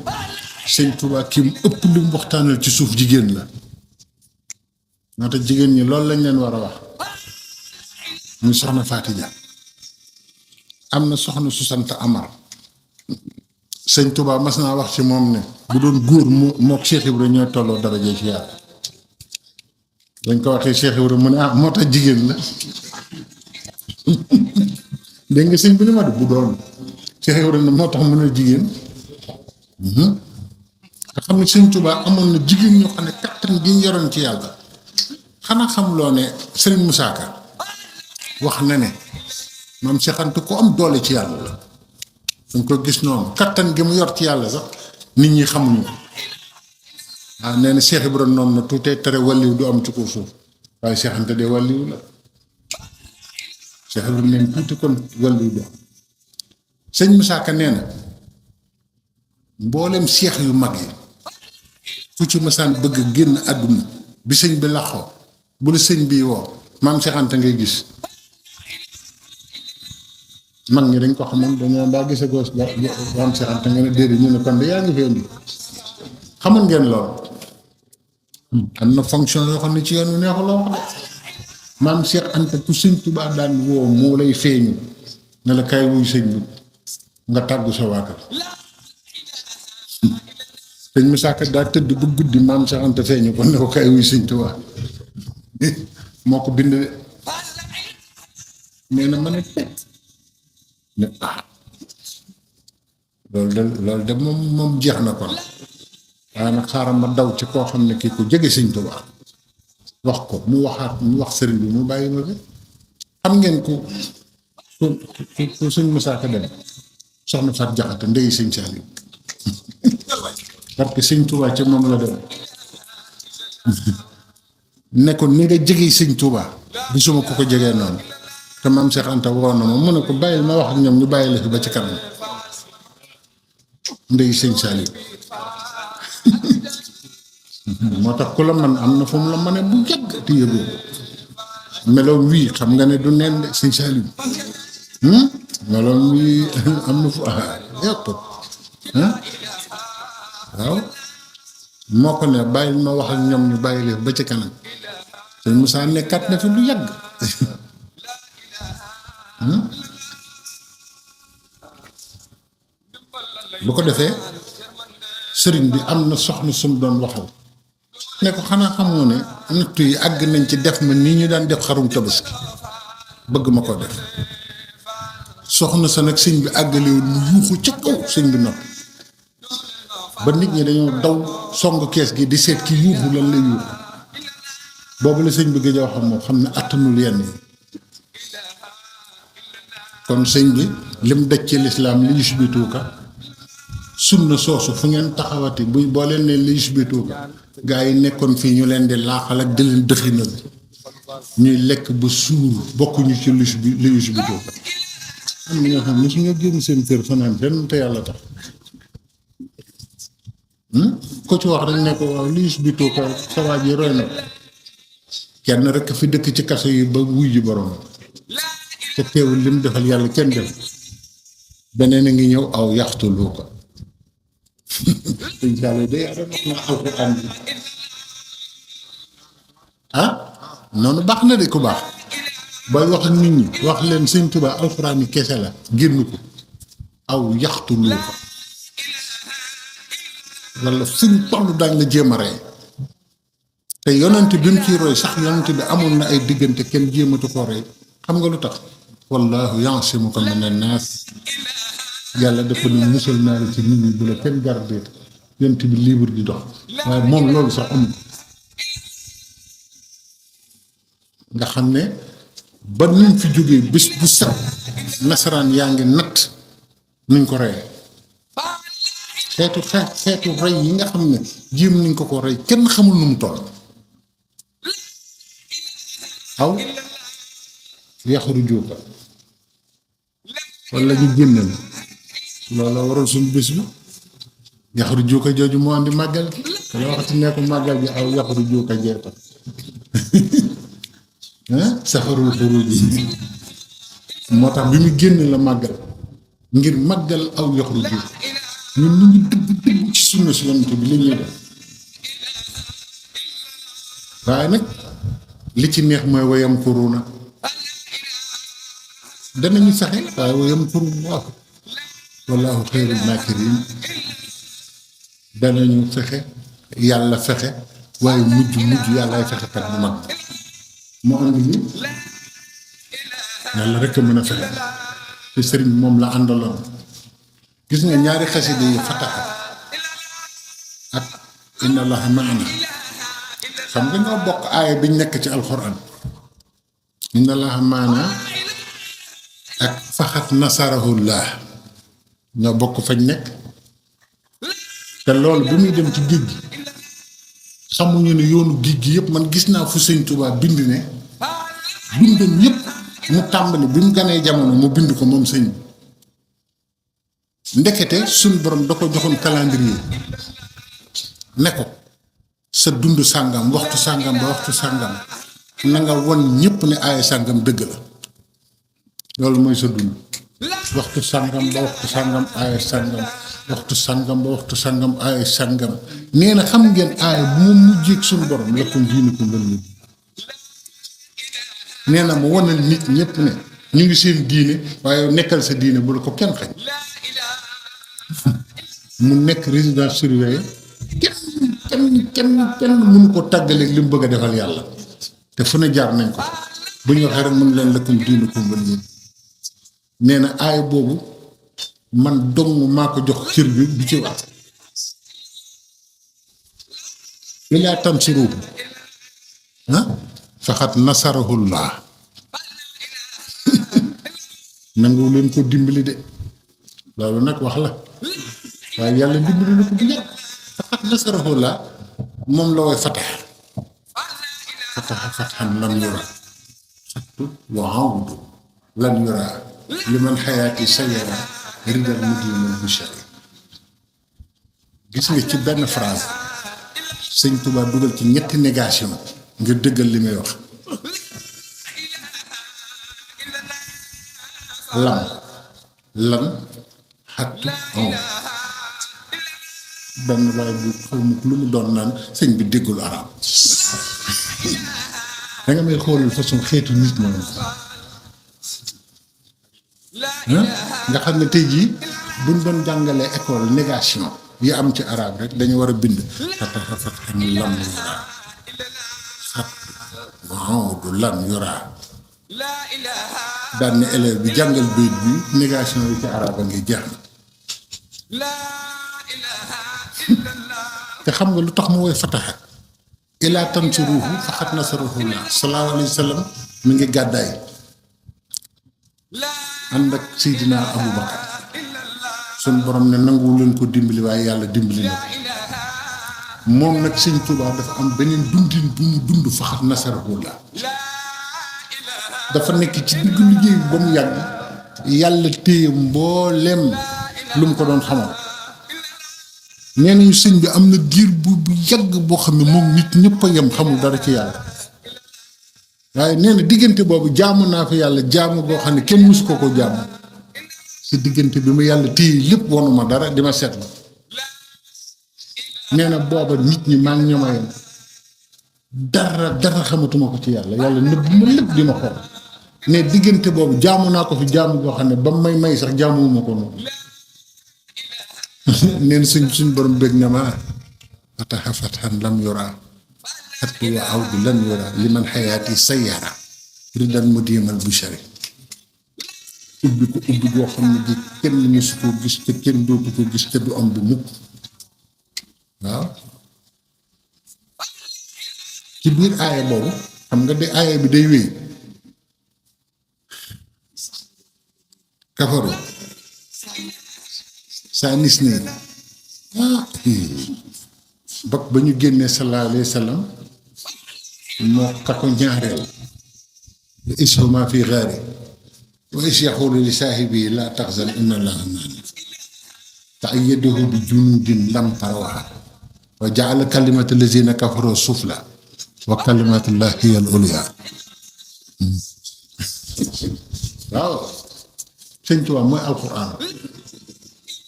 sëñ Touba ki mu ëpp li mu waxtaanal ci suuf jigéen la moo tax jigéen ñi loolu lañ leen war a wax muy soxna Faati Dia am na soxna su sant Amar sëñ Touba mas naa wax ci moom ne bu doon góor mook Cheikh Ibrahima ñooy tolloo daraja ci yàlla dañ ko waxee Cheikh Ibrahima mu ne moo tax jigéen la dégg nga sëñ bi ni ma de bu doon Cheikh Ibrahima moo tax mën a jigéen nga xam ne sëñ Touba amoon na jigéen ñoo xam ne kattan gi ñu yoroon ci yàlla xanaa xam loo ne Serigne Moussa Ka wax na ne maam Cheikh Anta ku am doole ci yàlla la dañ ko gis noonu kattan gi mu yor ci yàlla sax nit ñi xamuñu ko waaw nee na Cheikh Ibrahima noonu na tuutee tere wàlliw du am ci kaw suuf waaye Cheikh Anta de wàlliw la Cheikh Ibrahima neen tuuti kon wàlliw du am sëñ Moussa Ka nee na mboolem seex yu mag yi ku ci masaan bëgg génn àdduna bi sëñ bi laxoo bu la sëñ bi woo maam Cheikh Anta ngay gis mag ñi dañ ko xamoon dañoo daa gise goos ba maam Cheikh Anta nga ne déedéet ñu ne kon de yaa ngi fi indi xamoon ngeen loolu am na fonction yoo xam ne ci yoon wi neexu la wax de maam Cheikh Anta ku sëñ Tuubaa daan woo moo lay feeñu ne la kaay wuy sëñ bi nga tàggu sa waa kër sëñ Musaa Ka daa tëdd bu guddi maam Cheikh Anta feeñu ko ne ko kaay wuy sëñ Tuubaa moo ko bind de nee na ma ne teg ne loolu de moom jeex na kon waaye nag xaaral ma daw ci koo xam ne kii ku jege sëñ Tuubaa wax ko mu wax sëriñ bi mu bàyyi ma fi xam ngeen ku sëñ Musaa Ka dem soxna Fat Jaxate ndeyi sëñ Saaliw parce que sëñ Tuubaa ci moom la dem ne ko ni nga jege sëñ Tuubaa gisuma ku ko jegee noonu te maam Cheikh Anta woo na ma mu ne ko bàyyil ma wax ak ñoom ñu bàyyi la fi ba ci kanam ndeyi sëñ Saaliw moo tax ku la man am na fu mu la mënee bu yàgg te yëgoo meloom wii xam nga ne du nen de sëñ Saliou meloom wii am na fu yëpp waaw moo ko ne bàyyi ma wax ak ñoom ñu bàyyi leen ba ci kanam sëñ Moussa nekkat na fi lu yàgg bu ko defee sëriñ bi am na soxna sum doon waxal ne ko xanaa xamoo ne nattu yi àgg nañ ci def ma nii ñu daan def xarum tabaski bëgg ma ko def soxna sa nag sëñ bi àggalewul mu yuuxu ca kaw sëñ bi noppi ba nit ñi dañoo daw song kees gi di seet ki yuuxu lan la yuuxu boobu la sëñ bi gëj a wax moom xam ne attanul yenn yi kon sëñ bi lim daj ci lislaam li yusbituuka sunna soosu fu ngeen taxawati bu boo leen ne li yusbituuka gaa yi nekkoon fii ñu leen di laaxal ak di leen dëxinal ñuy lekk ba suur bokkuñu ci li yusbituuka am na ñoo xam ne su nga génn seen kër fanaan fenn te yàlla tax ko ci wax rek ne ko waaw li yusbituuka sa waa ji roy na kenn rek fi dëkk ci kaso yi ba wuy ji borom te teewul lim defal yàlla kenn def beneen a ngi ñëw aw yaxtuloo ko sëñ Saliou day yaa doon wax na alxuraan bi noonu baax na de ku baax booy wax ak nit ñi wax leen sëñ Tuubaa alxuraan yi kese la génn ko aw yaxtuloo ko walla fuñ toll daañ la jéem a rey te yonent bi mu ciy roy sax yonent bi amoon na ay diggante kenn jéematu ko rey xam nga lu tax wallaahu yaasimuka mina naas yàlla dafa ne musal naa la ci nit ñi bu la kenn gardé yonent bi libre di dox waaye moom loolu sax amul nga xam ne ba nuñ fi jógee bés bu set nasaraan yaa ngi natt nuñ ko reyee xeetu rey yi nga xam ne jéem nañ ko rey kenn xamul nu mu toll aw yaxaru jóoka walla ñu génnal loolu waral suñu bés bi yaxaru jóoka jooju moo andi màggal gi te la waxati ne ko màggal gi aw yaxaru jóoka jeeta safarul xuruj yi moo tax bi mu génn la màggal ngir màggal aw yaxaru jóoka ñun ñu ngi dëgg ci sunna si yonent bi li ñuy def waaye nag li ci neex mooy wayam kuruna danañu saxe waaye wayam kuruna wallaahu xayrul maakirin danañu fexe yàlla fexe waaye mujj yàllaay fexe kat bu mag mu andi ni yàlla rekk a mën a fexe te sëriñ moom la àndaloon gis nga ñaari xasida yi fataxa ak inna allaha maana xam nga ñoo bokk aaya biñ nekk ci alxuraan inna allaha maana ak faxat nasarahullah ñoo bokk fañ nekk te loolu bi muy dem ci géej gi xamuñu ne yoonu géej gi yëpp man gis naa fu sëñ Tuubaa bind ne bindam yëpp mu tàmbali bi mu ganee jamono mu bind ko moom sëñ bi ndekete suñ borom da ko joxoon calendrier ne ko sa dund sàngam waxtu sàngam ba waxtu sàngam na nga won ñépp ne aaya sàngam dëgg la loolu mooy sa dund waxtu sàngam ba waxtu sàngam aaya sàngam waxtu sàngam ba waxtu sàngam aaya sàngam nee na xam ngeen aaya bu mu mujjeeg suñu borom lakum diinukum waliya diin nee na mu wonal nit ñépp ne ñu ngi seen diine waaye nekkal sa diine bu la ko kenn xañ mu nekk résidence surveillée kenn mënu ko tàggaleeg li mu bëgg a defal yàlla te fu ne jaar nañ ko bu ñu waxee rek mën leen lakum diinukum waliya diin nee na aay boobu man dong maa ko jox cër bi du ci wax ilaa tansuruhu faxat nasarahullah nangu leen ko dimbali de loolu nag wax la waaye yàlla dimbali na ko bu yàgg faxat nasarahullah moom la woy fataxan lam yura xattu wa awdu lan yura liman xayaati sayara ridal mudinal bushari gis nga ci benn phrase sëñ Tuubaa dugal ci ñetti négation ngir dëggal li may wax. lan xattu on benn waaye bu xawma lu mu doon naan sëñ bi déggul arab danga may xoolal façon xeetu nit moom nga xam ne tey jii buñ doon jàngalee école négation yi am ci arab rek dañu war a bind fatafat xam lam yoraa xat waaw du lan yoraa daan ne élève bi jàngal bayit bi négation yi ci arab a ngi jeex na te xam nga lu tax mu woy fataxa ilaa tansuruhu faqad nasarahullah sallallahu alayhi wa sallam mi ngi gàddaay ànd ak Seydina Abu Bakar suñ borom ne nanguwu leen ko dimbali waaye yàlla dimbali na ko moom nag sëñ Tuubaa dafa am beneen dundin bu mu dund faqad nasarahullah dafa nekk ci diggu liggéey ba mu yàgg yàlla téye mbooleem lu mu ko doon xamal nee nañu sëñ bi am na diir bu yàgg boo xam ne moom nit ñëpp a yem xamul dara ci yàlla waaye nee na diggante boobu jaamu naa fi yàlla jaamu boo xam ne kenn mësu ko jaamu ci diggante bi ma yàlla téye lépp wonu ma dara di ma seetlu nee na booba nit ñi maa ngi ñoom a yem dara xamatuma ko ci yàlla nëbb ma lépp di ma xool ne diggante boobu jaamu naa ko fi jaamu boo xam ne ba may sax jaamuwuma ko noonu neen suñ borom bëgg na ma fataha fathan lam yura xattu wa awdu lam yura liman xayaati sayyara ridan mu diimal bushari ubbi ko ubbi boo xam ne di kenn mësu koo gis te kenn dootu ko gis te du am bu mukk waaw ci biir aaya boobu xam nga de aaya bi day wéy kafaru saa nis nii bak ba ñu génnee sallallahu alayhi wa sallam moo ka ko ñaareel wa ishuma fi gaari wa is yaxulu li saahibi laa taxzan inna allaha maana ta'ayyadahu bi junudin lam tarawha wa ja'ala kalimata lazina kafaru sufla wa kalimatullahi hiya al-ulya waaw sëñ Tuubaa mooy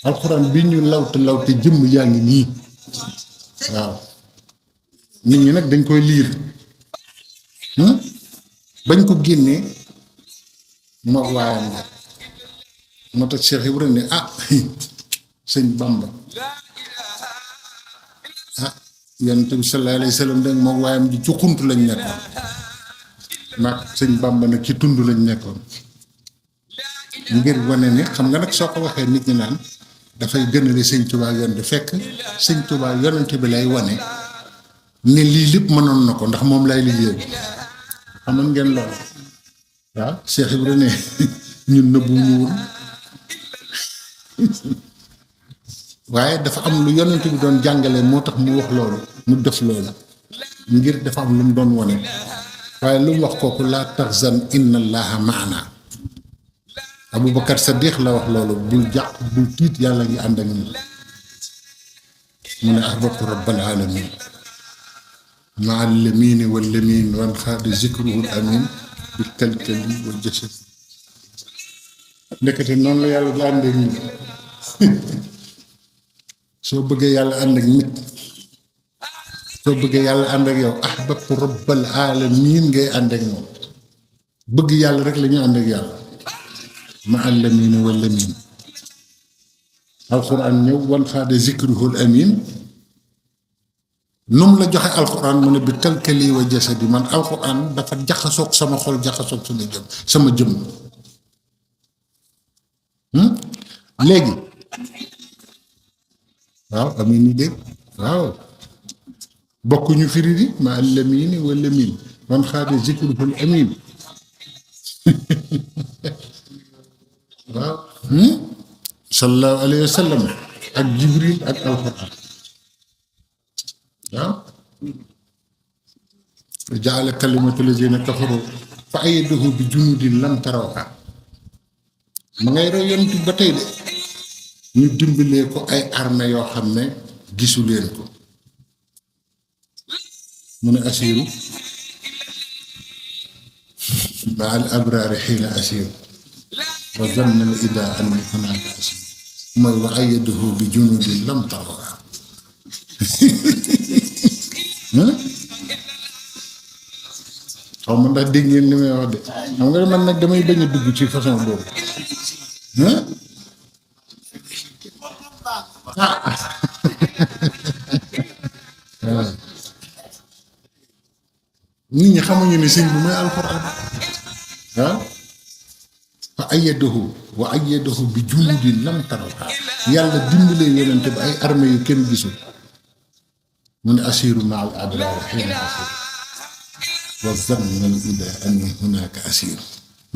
alxuraan bi ñu lawte jëmm yaa ngi nii waaw nit ñi nag dañ koy liir bañ ko génnee moo waayam la moo tax Cheikh Ibrahima ne sëñ Bamba yonent bi sallallahu alayhi wa sallam da moo waayam ji ci xunt lañ nekkoon nag sëñ Bamba nag ci tund lañ nekkoon ngir wane ne xam nga nag soo ko waxee nit ñi naan dafay gënale sëñ Tuubaa yonent fekk sëñ Tuubaa yonent bi lay wane ne lii lépp mënoon na ko ndax moom lay liggéey xamoon ngeen loolu waaw Cheikh Ibrahima ne ñun nëbbu ñu woon waaye dafa am lu yonent bi doon jàngale moo tax mu wax loolu mu def loolu ngir dafa am lu mu doon wane waaye lu mu wax kooku laa taxzan inna allaha maana Abubakar Sadiq la wax loolu bul jàq bul tiit yàlla ngi ànd ak ñun mu ne ahbabtu rabbal alamin maa lamini wal lamin wan xaada zikruhul amin bi kalkali wal jasad ndekete noonu la yàlla di ànd ak ñun soo bëggee yàlla ànd ak nit soo bëggee yàlla ànd ak yow ahbabtu rabbal alamin ngay ànd ak moom bëgg yàlla rek la ñu ànd ak yàlla ma allamin wal amin alquran ñëw wan xaade zikruhul amin num la joxe alquran mu ne bi kalkali wa jasadi man alquran dafa jaxasoog sama xol jaxasoog sama jëm léegi waaw amin ni dégg waaw bokkuñu firi di ma allamin wal amin wan xaade zikruhul amin waaw sallallahu alayhi wa sallam ak jibril ak alquran waaw jaala kalimatu lazina kafaru fa ayyadahu bi junudin lam tarawha ma ngay roy yonent ba tey de ñu dimbalee ko ay armée yoo xam ne gisu leen ko mu ne asiiru ma al abraari xiina asiiru wa zanna al ida anni hunaaka asiiru mooy wa ayyadahu bi junudin lam tarawha xaw ma ndax dégg ngeen li may wax de xam nga man nag damay bañ a dugg ci façon boobu nit ñi xamuñu ne sëñ bi mooy alxuraan fa ayyadahu wa ayyadahu bi junudin lam tarawha yàlla dimbalee yonente bi ay armée yu kenn gisul mu ne asiiru ma al abraar xiina asiiru wa zanna al ida anni hunaaka asiiru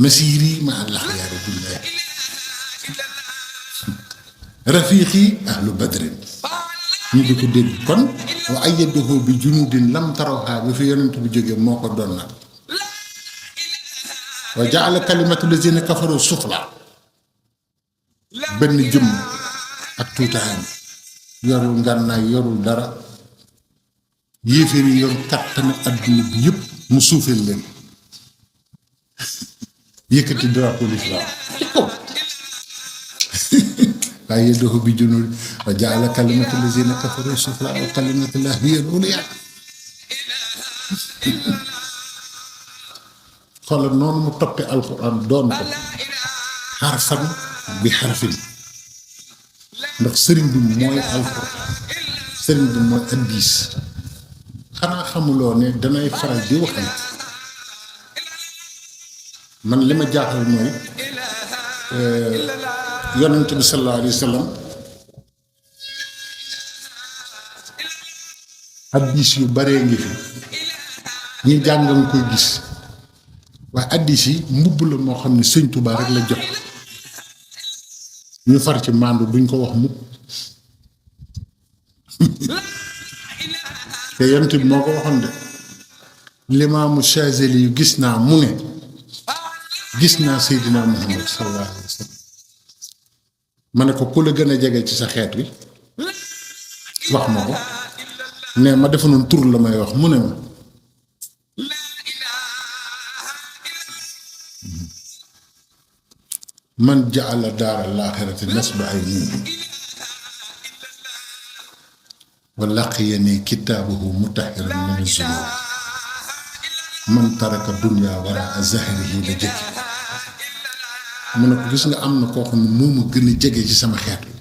masiiri ma al axyaari billaahi rafiiqi ahlu badrin ñu di ko dégg kon wa ayyadahu bi junudin lam tarawha bi fi yonent bi jógee moo ko doon nag wa jaala kalimatu lazina kafaru sufla benn jëmm ak tuutaayam yorul ngànnaay yorul dara yéeféer yi yor kàttanu àdduna bi yëpp mu suufeel leen yëkkati drapeau l'islam ci kaw wa ayyadahu bi junudin wa jaala kalimatu lazina kafaru sufla wa kalimatullahi hiya al-ulya xoolal noonu mu toppee alxuraan doon ko xarfan bi xarfin ndax sëriñ bi mooy alxuraan sëriñ bi mooy hadiis xanaa xamuloo ne danay faral di wax ne man li ma jaaxal mooy yonent bi sallallahu alayhi wa sallam hadiis yu baree ngi fi ñi jàngam koy gis waaye hadiis yi mbubb la moo xam ne sëñ Tuubaa rek la jot ñu far ci màndu duñ ko wax mukk te yonent bi moo ko waxoon de limaamu Chazeli yu gis naa mu ne gis naa Seydina Muhammad sallallahu alayhi wa sallam ma ne ko ku la gën a jege ci sa xeet wi wax ma ko ne ma defa noonu tur la may wax mu ne ma man jaala daara laaxirati nasba ay nii wa laqiyani kitaabuhu mutahiran min az-zunub man taraka dunya wara zahrihi la jëkki mu ne ko gis nga am na koo xam ne moo ma gën a jege ci sama xeet wi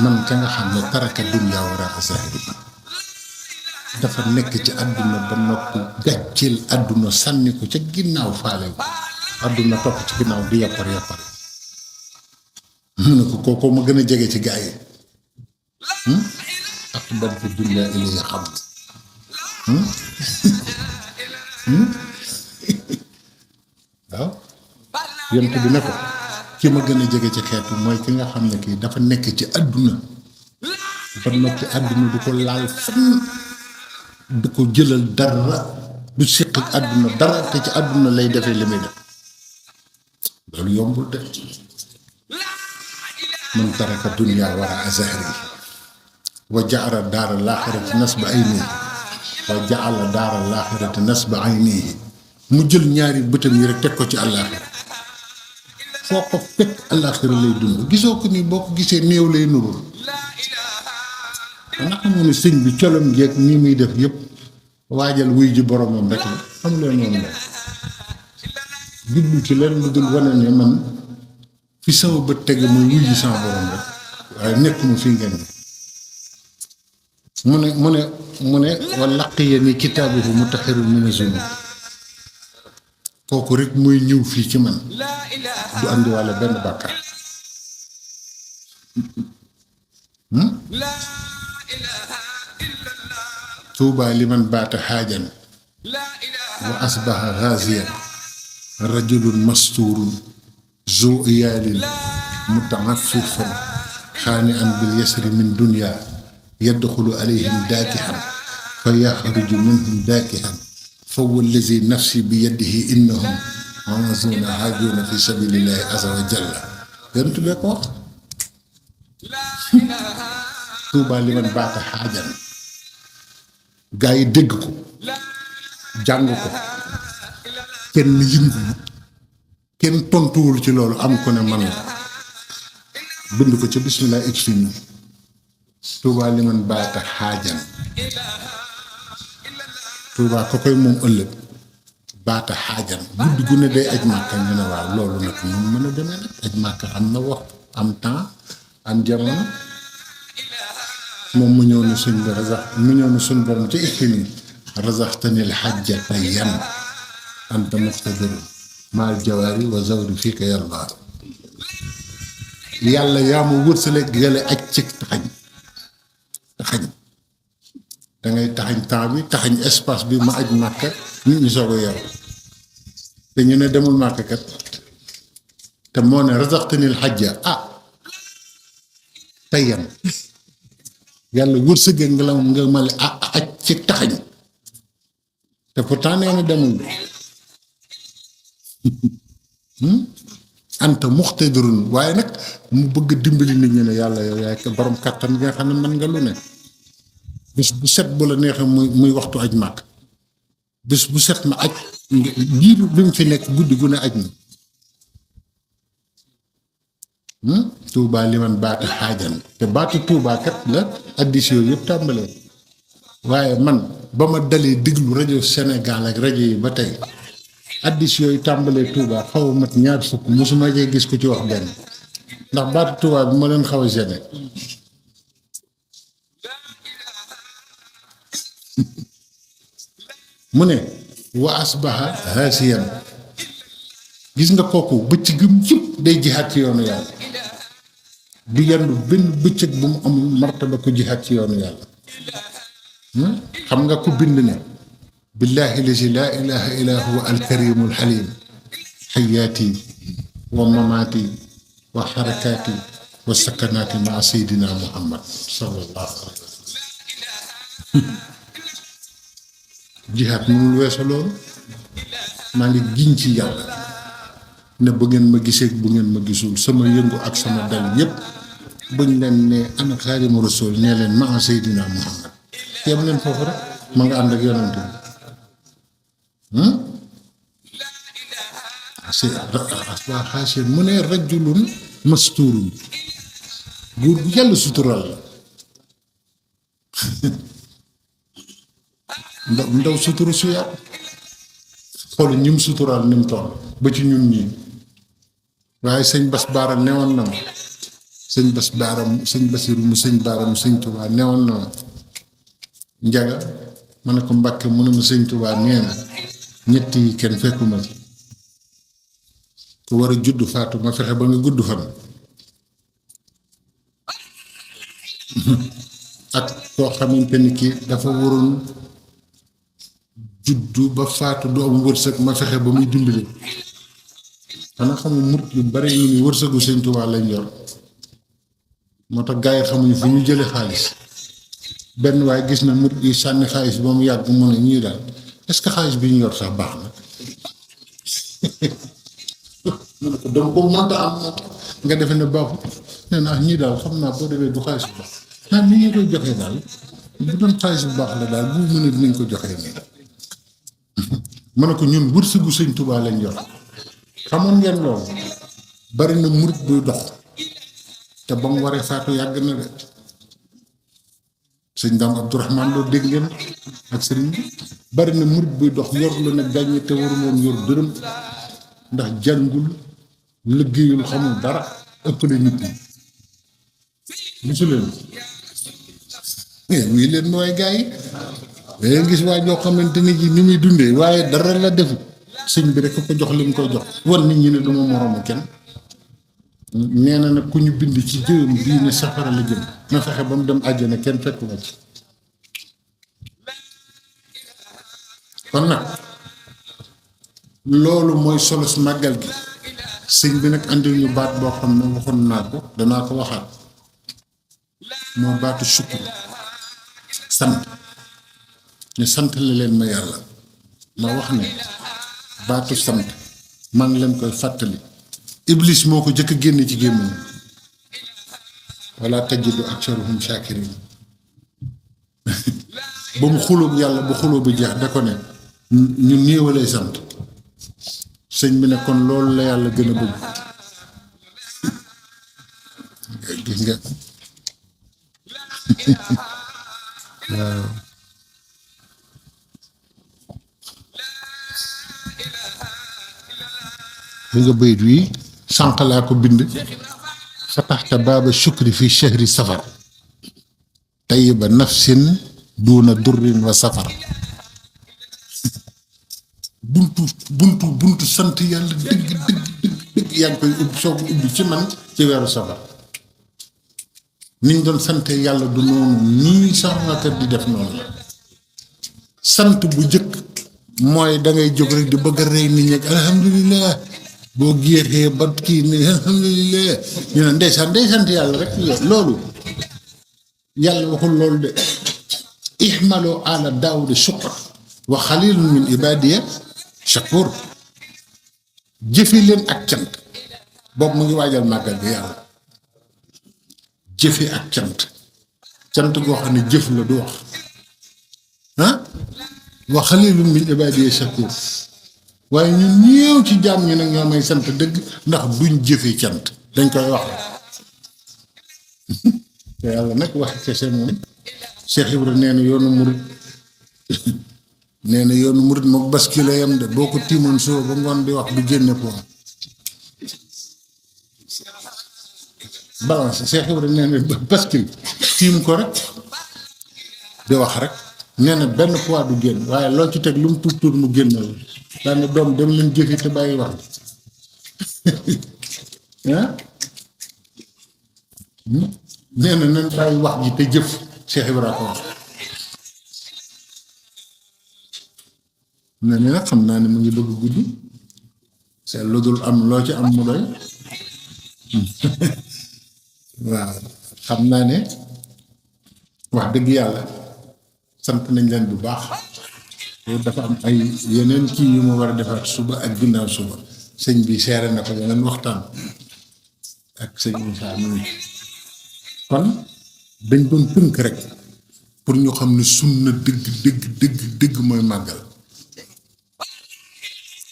man ka nga xam ne taraka dunya wara zahrihi dafa nekk ci àdduna ba noppi gàcceel àdduna sànni ko ca ginnaaw faale ko àdduna topp ci ginnaaw di yappar yappar mu ne ko kooku ma gën a jege ci gaa yi ak ban fi dunya ilay xam waaw yonent bi ne ko ki ma gën a jege ci xeetu mooy ki nga xam ne kii dafa nekk ci àdduna ba noppi àdduna du ko laal fan du ko jëlal dara du siq ak àdduna dara te ci àdduna lay defee li muy def loolu yombul de man taraka dunya wara zahri wa jaala daara laaxirati nasba aynihi wa jaala daara laaxirati nasba aynihi mu jël ñaari bëtam yi rek teg ko ci àllaaxira foo ko fekk àllaaxira lay dund gisoo ko ni boo ko gisee néew lay nurul nga xamoon ne sëñ bi colom geeg nii muy def yëpp waajal wuy ji boromam rek la xam leen noonu la jublu ci leen lu dul wane ne man fi sama bët tege mooy wuy ji sama borom rek waaye nekkuma fi ngeen mu ne wa laqiyani kitaabuhu mutahharun mina zunub kooku rek mooy ñëw fii ci man du andi walla benn bàkkaar tuubaa liman baata xaajan wa asbaha ghaziyan rajulun masturun zu iyaalin mutaaffifan xaani'an bil yasri min dunya yadxulu alayhim daakihan fa yaxruju minhum daakihan fa wallazi nafsi bi yadihi innahum mu'azzuna haajuuna fi sabilillahi azza wa jalla yonent bee ko wax tuubaa liman baata xaajan gaa yi dégg ko jàng ko kenn yënguwul kenn tontuwul ci loolu am ko ne man la bind ko ca bismillah ik fi ñu tuubaa li man baata xaajan tuubaa ko koy moom ëllëg baata xaajan guddi gu ne day aj màkka ñu ne waaw loolu nag moom mën a demee nag aj màkka am na waxtu am temps am jamono moom mu ñëw ne suñ bi rasax mu ñëw ne suñ borom ci ikfini rasaxtanil xajja tayyan anta muxtadirun maal jawaari wa zawri fii ka yarbaa yàlla yaa ma wërsale gale aj ci taxañ dangay taxañ temps bi taxañ espace bi ma aj màkka nit ñi soog a yow te ñu ne demul màkka kat te moo ne rasaxtanil xajja tayyan yàlla wërsëge nga la nga male aj ci taxañ te pourtant nee na demul anta muxtadirun waaye nag mu bëgg dimbali nit ñi ne yàlla yow yaay borom kàttan bi nga xam ne mën nga lu ne bis bu set bu la neexee muy waxtu aj màkk bis bu set ma aj biir bi mu fi nekk guddi gu ne aj na tuubaa li man baatu xaajan te baatu tuubaa kat la addis yooyu yëpp tàmbalee waaye man ba ma dalee déglu rajo Sénégal ak rajo yi ba tey addis yooyu tàmbalee tuubaa xaw a mat ñaar fukk mosuma cee gis ku ci wax benn ndax baatu tuubaa bi ma leen xaw a gêné mu ne wa asbaha haasiyan gis nga kooku bëccëgam yëpp day jihaat ci yoonu yàlla du yendu benn bëccëg bu mu amul martaba ko jihaat ci yoonu yàlla xam nga ku bind ne billaahi lazi laa ilaaha illaa huwa alkarimu alxalim xayaati wa mamaati wa xarakaati wa sakanaati maa seydina muhammad sallallahu alayhi wa sallam jihaat mënul weesu loolu maa ngi giñ ci yàlla ne bu ngeen ma gisee bu ngeen ma gisul sama yëngu ak sama dal yépp buñ leen ne ana xaadimu rasul nee leen maa seydina muhammad yem leen foofu rek ma nga ànd ak yonent bi asbaa xaasiyaan mu ne rajulun masturun góor bu yàlla sutural la ndaw suturu su yàpp xool ñim suturaal ni mu toll ba ci ñun ñii waaye sëñ bas baara newoon na ma sëñ bas baara sëñ basiru mu sëñ baara mu sëñ tubaa newoon na ma njaga ma ne ko mbàkke mu ne ma sëñ tubaa nee na ñett yi kenn fekkuma ci ku war a judd faatu ma fexe ba nga gudd fan ak koo xamante ni kii dafa waroon juddu ba faatu du am wërsëg ma fexe ba muy dimbali xanaa xam nga mut yu bari ñu ni wërsëgu sëñ Tuubaa lañ yor moo tax gaa yi xamuñu fu ñu jële xaalis benn waaye gis na mut yi sànni xaalis ba mu yàgg mu ne ñii daal est-ce que xaalis bi ñu yor sax baax na mu ne ko dama ko mënta am nga defe ne baaxut nee naa ñii daal xam naa boo demee du xaalis bu baax naa ni ñu koy joxee daal bu doon xaalis bu baax la daal bu mu ne dinañ ko joxee nii ma ne ko ñun wërsëgu sëñ Tuubaa lañ yor xamoon ngeen loolu bari na murit buy dox te ba mu waree faatu yàgg na de sëñ Daam Abdourahman loo dégg ngeen ak sëriñ bi bari na murit buy dox yor lu ne gàññe te waru moom yor dërëm ndax jàngul liggéeyul xamul dara ëppale nit ñi gisu leen wii leen nooy gaa yi dangay gis waa joo xamante ni ji ni muy dundee waaye dara la def sëñ bi rek ko jox li mu koy jox wan nit ñi ne duma moroomu kenn nee na nag ku ñu bind ci jëm bii ne safara la jëm na fexe ba mu dem àjjana kenn fekk la ci kon nag loolu mooy solos màggal gi sëñ bi nag andil ñu baat boo xam ne waxoon naa ko danaa ko waxaat moo baatu sukkur sant ne sant la leen ma yàlla ma wax ne baatu sant maa ngi leen koy fàttali iblis moo ko jëkk génn ci gémmiñ wala tajidu aksaruhum shakirin ba mu xulóog yàlla ba xulóo bi jeex da ko ne ñu néewalee sant sëñ bi ne kon loolu la yàlla gën a bëgg gis nga waaw li nga bayit wi sànq laa ko bind fataxta baaba shukri fi shahri safar tayiba nafsin duuna durrin wa safar buntu sant yàlla dëgg yaa ngi koy ubbi soo ko ubbi ci man ci weeru safar niñ doon sante yàlla du noonu nii sama kër di def noonu la sant bu jëkk mooy dangay jóg rek di bëgg a rey nit ñi alhamdulilah boo géexee ba kii ni alhamdulilah ñu ne ndeysaan day sant yàlla rek loolu yàlla waxul loolu de ihmalu ala daawuda shukra wa xalilun min ibadiya shakur jëfe leen ak cant boobu mu ngi waajal màggal bi yàlla jëfe ak cant goo xam ne jëf la du wax ah wa xalilun min ibadiya shakur waaye ñun ñëw ci jàmm ñi nag ñoo may sant dëgg ndax duñ jëfe cant dañ koy wax te yàlla nag wax kese moom Cheikh Ibra nee na yoonu murit nee na yoonu murit mook baskile yam de boo ko tiimoon soo ba ngoon di wax du génne poids balance Cheikh Ibra nee na baskile tiim ko rek di wax rek nee na benn poids du génn waaye loo ci teg lu mu tuut mu génn la daane doom dem leen jëfi te bàyyi wax ah nee na nañ bàyyi wax ji te jëf Cheikh Ibra ko wax ne ni nag xam naa ne mu ngi bëgg guddi c'est lu dul am loo ci am mu doy waaw xam naa ne wax dëgg yàlla sant nañ leen bu baax te dafa am ay yeneen kii yu ma war a defaat suba ak ginnaaw suba sëñ bi seere na ko yeneen waxtaan ak sëñ Moussa mi kon dañ doon tënk rek pour ñu xam ne sunna dëgg mooy màggal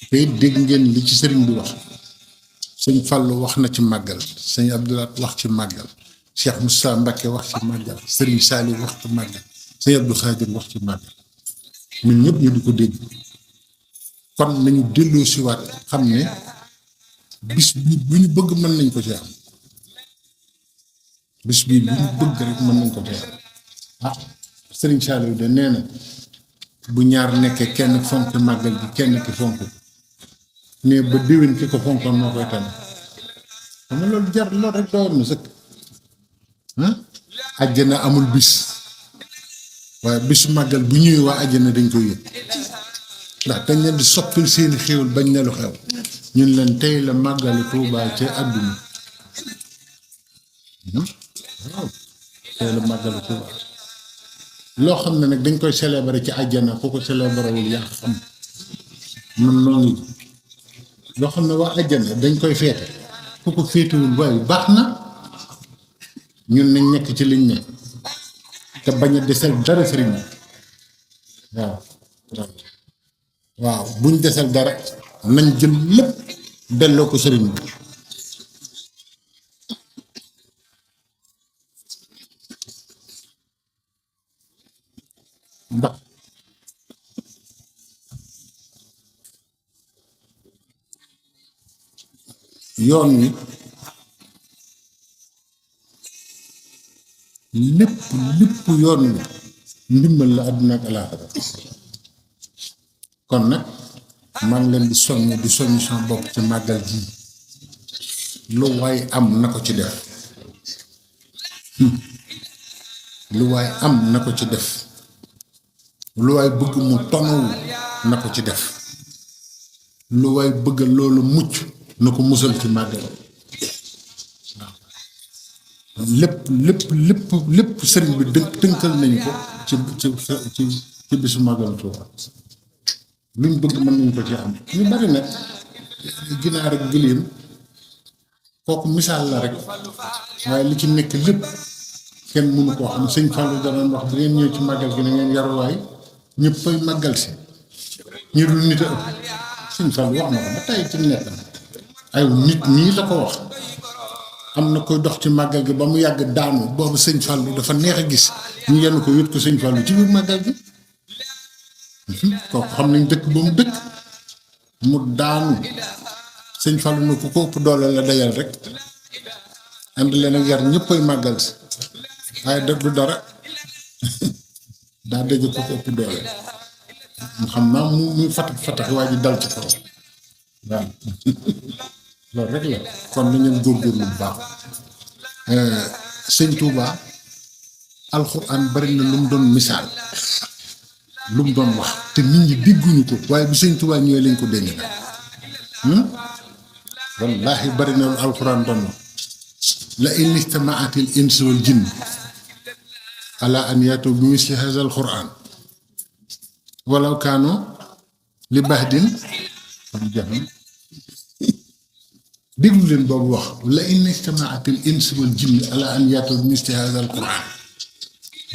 te dégg ngeen li ci sëriñ bi wax sëñ Fallou wax na ci màggal sëñ Abdoulaye wax ci màggal Cheikh Moussa Mbacké wax ci màggal sëriñ Sali wax ci màggal sëñ Abdou Khadir wax ci màggal ñun ñëpp ñu di ko dégg kon nañu delloo si waat xam ne bis bi bu ñu bëgg mën nañ ko ci am bis bii bu ñu bëgg rek mën nañ ko ci am ah sëriñ Saliou de nee na bu ñaar nekkee kenn fonk màggal bi kenn ki fonk ne ba déwén ki ko fonkoon moo koy tànn xam nga loolu jar loolu rek doyoon na sëkk ah àjjana amul bis waaye bisu màggal bu ñëwee waa àjjana dañ koy yëg ndax dañ leen di soppil seeni xéwal bañ ne lu xew ñun leen tey la màggali Tuubaa ca àdduna waaw tey la màggali Tuubaa loo xam ne nag dañ koy célébrer ci àjjana ku ko célébrer wul yaa xam man noonu loo xam ne waa àjjana dañ koy feete ku ko féetewul waaye baax na ñun nañ nekk ci liñ ne te bañ a desal dara sëriñ bi waaw buñ desal dara nañ jël lépp delloo ko sëriñ bi ndax yoon wi lépp yoon wi ndimbal la àdduna ak alaaxira kon nag man leen di soññ sama bopp ci màggal ji lu waay am na ko ci def lu waay am na ko ci def lu waay bëgg mu tonawu na ko ci def lu waay bëgg loolu mucc na ko musal ci màggal lépp sëriñ bi tënkal nañu ko ci bisu màggal Tuubaa luñ bëgg mën nañ ko ci am ñu bari nag ginaar ak giléem kooku misaal la rek waaye li ci nekk lépp kenn mënu koo xam sëñ Fallou danoon wax bu ngeen ñëw ci màggal gi na ngeen yaruwaay ñëppay màggal si ñu dul nit a ëpp Sëñ Fallu wax na ko ba tey ci nekkam ay nit ñii la ko wax am na koy dox ci màggal gi ba mu yàgg daanu boobu Sëñ Fallu dafa neex a gis ñu yenn ko yët ko Sëñ Fallu ci biir màggal gi kooku xam nañ dëkk ba mu dëkk mu daanu Sëñ Fallu na ku ko ëpp doole la dajal rek ànd leen ak yar ñëppay màggal si waaye dëgg du dara daa dégg ko ko ëpp doole mu xam naa mu muy fatax fatax waa ji dal ci kaw waaw loolu rek la kon na ngeen góorgóorlu bu baax Sëñ Tuuba alxuraan bari na lu mu doon misaal lu mu doon wax te nit ñi dégguñu ko waaye bi Sëñ Tuuba ñëwee lañ ko dégg nag wallaahi bari na lu alxuraan doon wax la in ijtamaatil insu wal jinn ala an yaatu bi misli haza alxuraan walaw kaanu li bahdin xam jax déglu leen boobu wax la in ijtamaatil insu wal jinn ala an yaatu bi misli haza alxuraan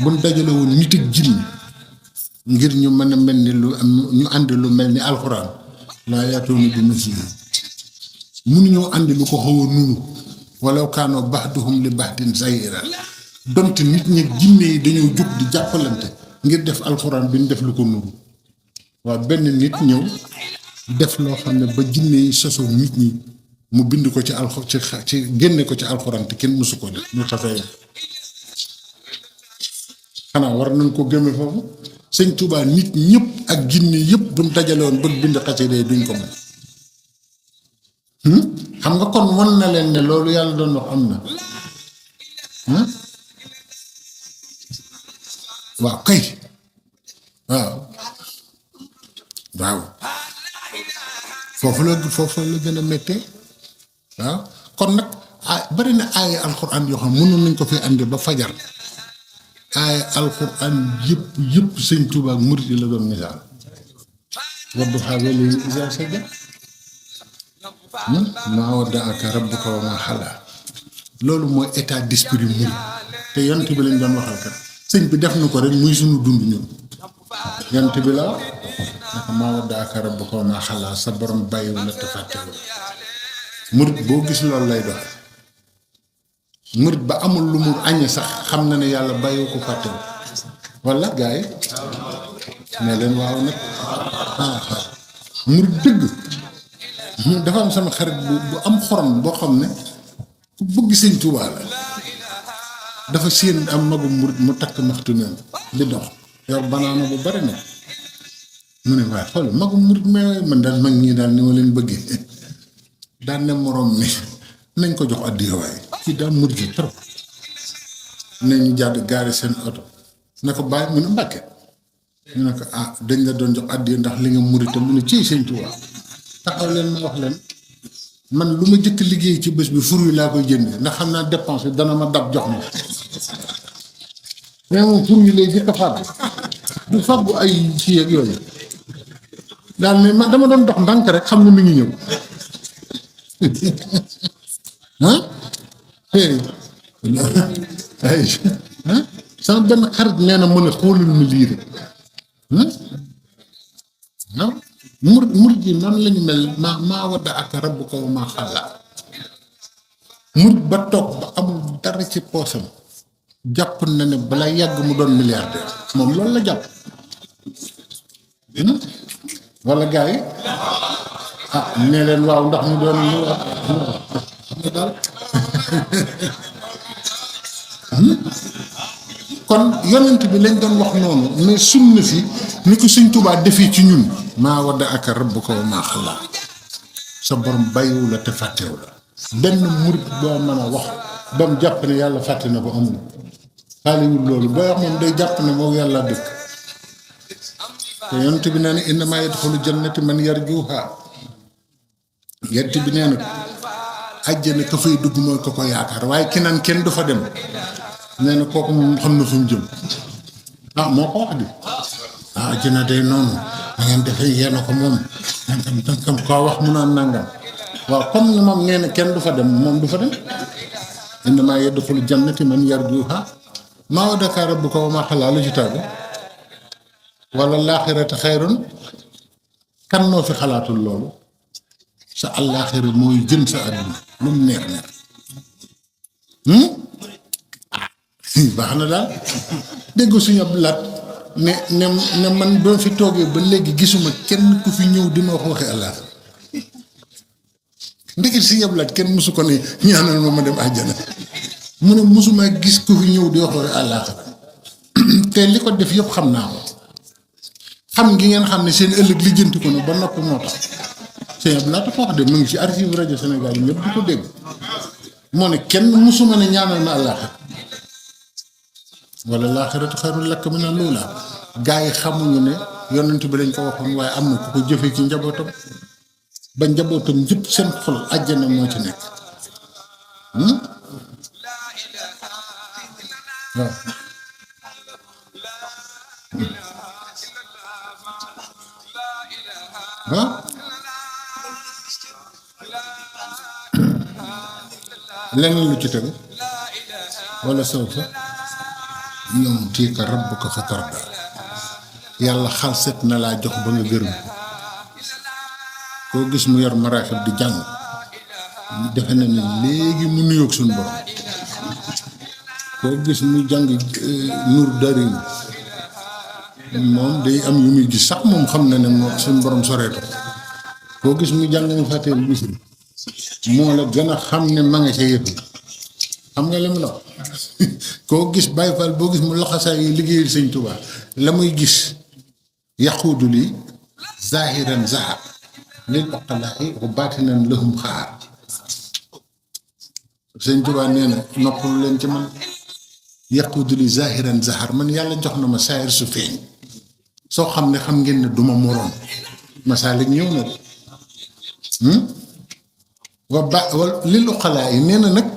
buñ dajale woon nit ak jinn ngir ñu mën a mel ni lu am ñu àndi lu mel ni alxuraan laa yaatuuna bi mislihi mënuñoo àndi lu ko xaw a nuru walaw kaanoo ba'duhum li ba'din zahiira donte nit ñi jinne yi dañoo jóg di jàppalante ngir def alxuraan bi ñu def lu ko nuru waaw benn nit ñëw def loo xam ne ba jinne yi sosoo nit ñi mu bind ko ci ci génne ko ci alxuraan te kenn mësu ko def ñu xasee xanaa war nañ ko gëme foofu Sëñ Tuubaa nit ñëpp ak jinne yëpp buñ dajaloon bëgg bind xasida yi duñ ko mën xam nga kon wan na leen ne loolu yàlla doon wax am na waaw kay waaw foofu la gën a méttee waaw kon nag bari na aaya alxuraan yoo xam mënoon nañ ko fi andi ba fajar aaya alxuraan yëpp Sëñ Tuubaa ak murit yi la doon misaal wadduhaa wal-layli izaa sajaa maa waddaaka rabbuka wa maa xalaa loolu mooy état d'esprit murit te yonent bi lañ doon waxal kat sëñ bi def na ko rek muy suñu dund ñun yonent bi la naka maa waddaaka rabbuka wa maa xalaa sa borom bàyyiwu la te fàttewu murit boo gis loolu lay dox murit ba amul lu mu añe sax xam na ne yàlla bàyyiwu ko fàttewu walla gaa yi ne leen waaw nag murit dëgg dafa am sama xarit bu am xorom boo xam ne ku bëgg Sëñ Tuubaa la dafa séen am magu murit mu takk maxtu neen di dox yor banaana bu bari nag mu ne waaye xool magu murit man daal mag ñii daal ni ma leen bëggee daan ne moroom mi nañ ko jox addiya waaye kii daal murit yi trop ne ñu jàdd gaari seen oto ne ko bàyyi mu ne Mbàkke ñu ne ko dañ la doon jox addiya ndax li nga murit mu ne ciy Sëñ Tuubaa taxaw leen ma wax leen man lu ma jëkk liggéey ci bés bi fur wi laa koy jëndee ndax xam naa dépense bi dana ma dab jox ma mais moom fur wi lay jëkk a fàgg du fàggu ay kii ak yooyu daal ne man dama doon dox ndànk rek xam ne mi ngi ñëw sama benn xarit nee na mu ne xoolal mi lii rek murit yi noonu lañu mel maa waddaaka rabbuka wa maa xalaa murit ba toog ba amul dara ci poosam jàpp na ne balaa yàgg mu doon milliardaire moom loolu la jàpp walla gaa yi nee leen waaw ndax mu doon mu daal kon yonent bi lañ doon wax noonu mais sunna si ni ko Sëñ Tuubaa defee ci ñun maa waddaaka rabbuka wa maa xalaa sa borom bàyyiwu la te fàttewu la benn murit boo mën a wax ba mu jàpp ne yàlla fàtte na ko amul xaaliwul loolu booy wax moom day jàpp ne moom yàlla dëkk te yonent bi nee na innamaa yadxulu jannati man yarjuuhaa yonent bi nee na àjjana ka fay dugg mooy ko ko yaakaar waaye ki naan kenn du fa dem nee na kooku moom xam na fu mu jëm moo ko wax di àjjana day noonu da ngeen defee yéen a ko moom dangam koo wax mu naan nangam waaw comme ni moom nee na kenn du fa dem moom du fa dem innamaa yadxulu jannati man yarjuuhaa maa waddaaka rabbuka wa maa xalaa lu ci tàggu wala laaxiratu xayrun kan moo fi xalaatul loolu sa àllaaxira mooy gën sa àdduna lu mu neex neex baax na daal dégg suñu ab laat ne man ba fi toogee ba léegi gisuma kenn ku fi ñëw di ma wax waxi àllaaxira ndekit suñu ab laat kenn mësu ko ne ñaanal ma dem àjjana mu ne mësuma gis ku fi ñëw di wax waxi àllaaxira te li ko def yëpp xam naa ko xam ngi ngeen xam ne seen ëllëg lijjanti ko ne ba noppi moo tax sëñ Abdou Lahad ko wax de mu ngi ci archive rajo Sénégal yi ñëpp di ko dégg moo ne kenn musuma ne ñaanal ma àllaaxira wala laaxiratu xayrun laka mina l-uulaa gaa yi xamuñu ne yonent bi lañ ko waxoon waaye am na ku ko jëfee ci njabootam ba njabootam yëpp seen xol àjjana moo ci nekk waaw leneen lu ci tegu wala saw fa ñoom tiika rabbuka fa tarda yàlla xalset na laa jox ba nga gërëm koo gis mu yor maraaxib di jàng defe na ne léegi mu nuyoog suñu borom koo gis mu jàng nur darin moom day am yu muy gis sax moom xam na ne moom suñu borom soreetu koo gis mu jàng mu fàtteel bisri moo la gën a xam ne ma nga ca yëpp xam nga li mu la koo gis Baay Faal boo gis mu laxasaay yi liggéeyal Sëñ Tuubaa la muy gis yaquudu li zahiran zahar lil uqalaa'i wa baatinan lahum xaar Sëñ Tuubaa nee na noppalu leen ci man yaquudu li zahiran zahar man yàlla jox na ma saayir su feeñ soo xam ne xam ngeen ne duma moroom masaalik ñëw na de lil uqalaa'i nee na nag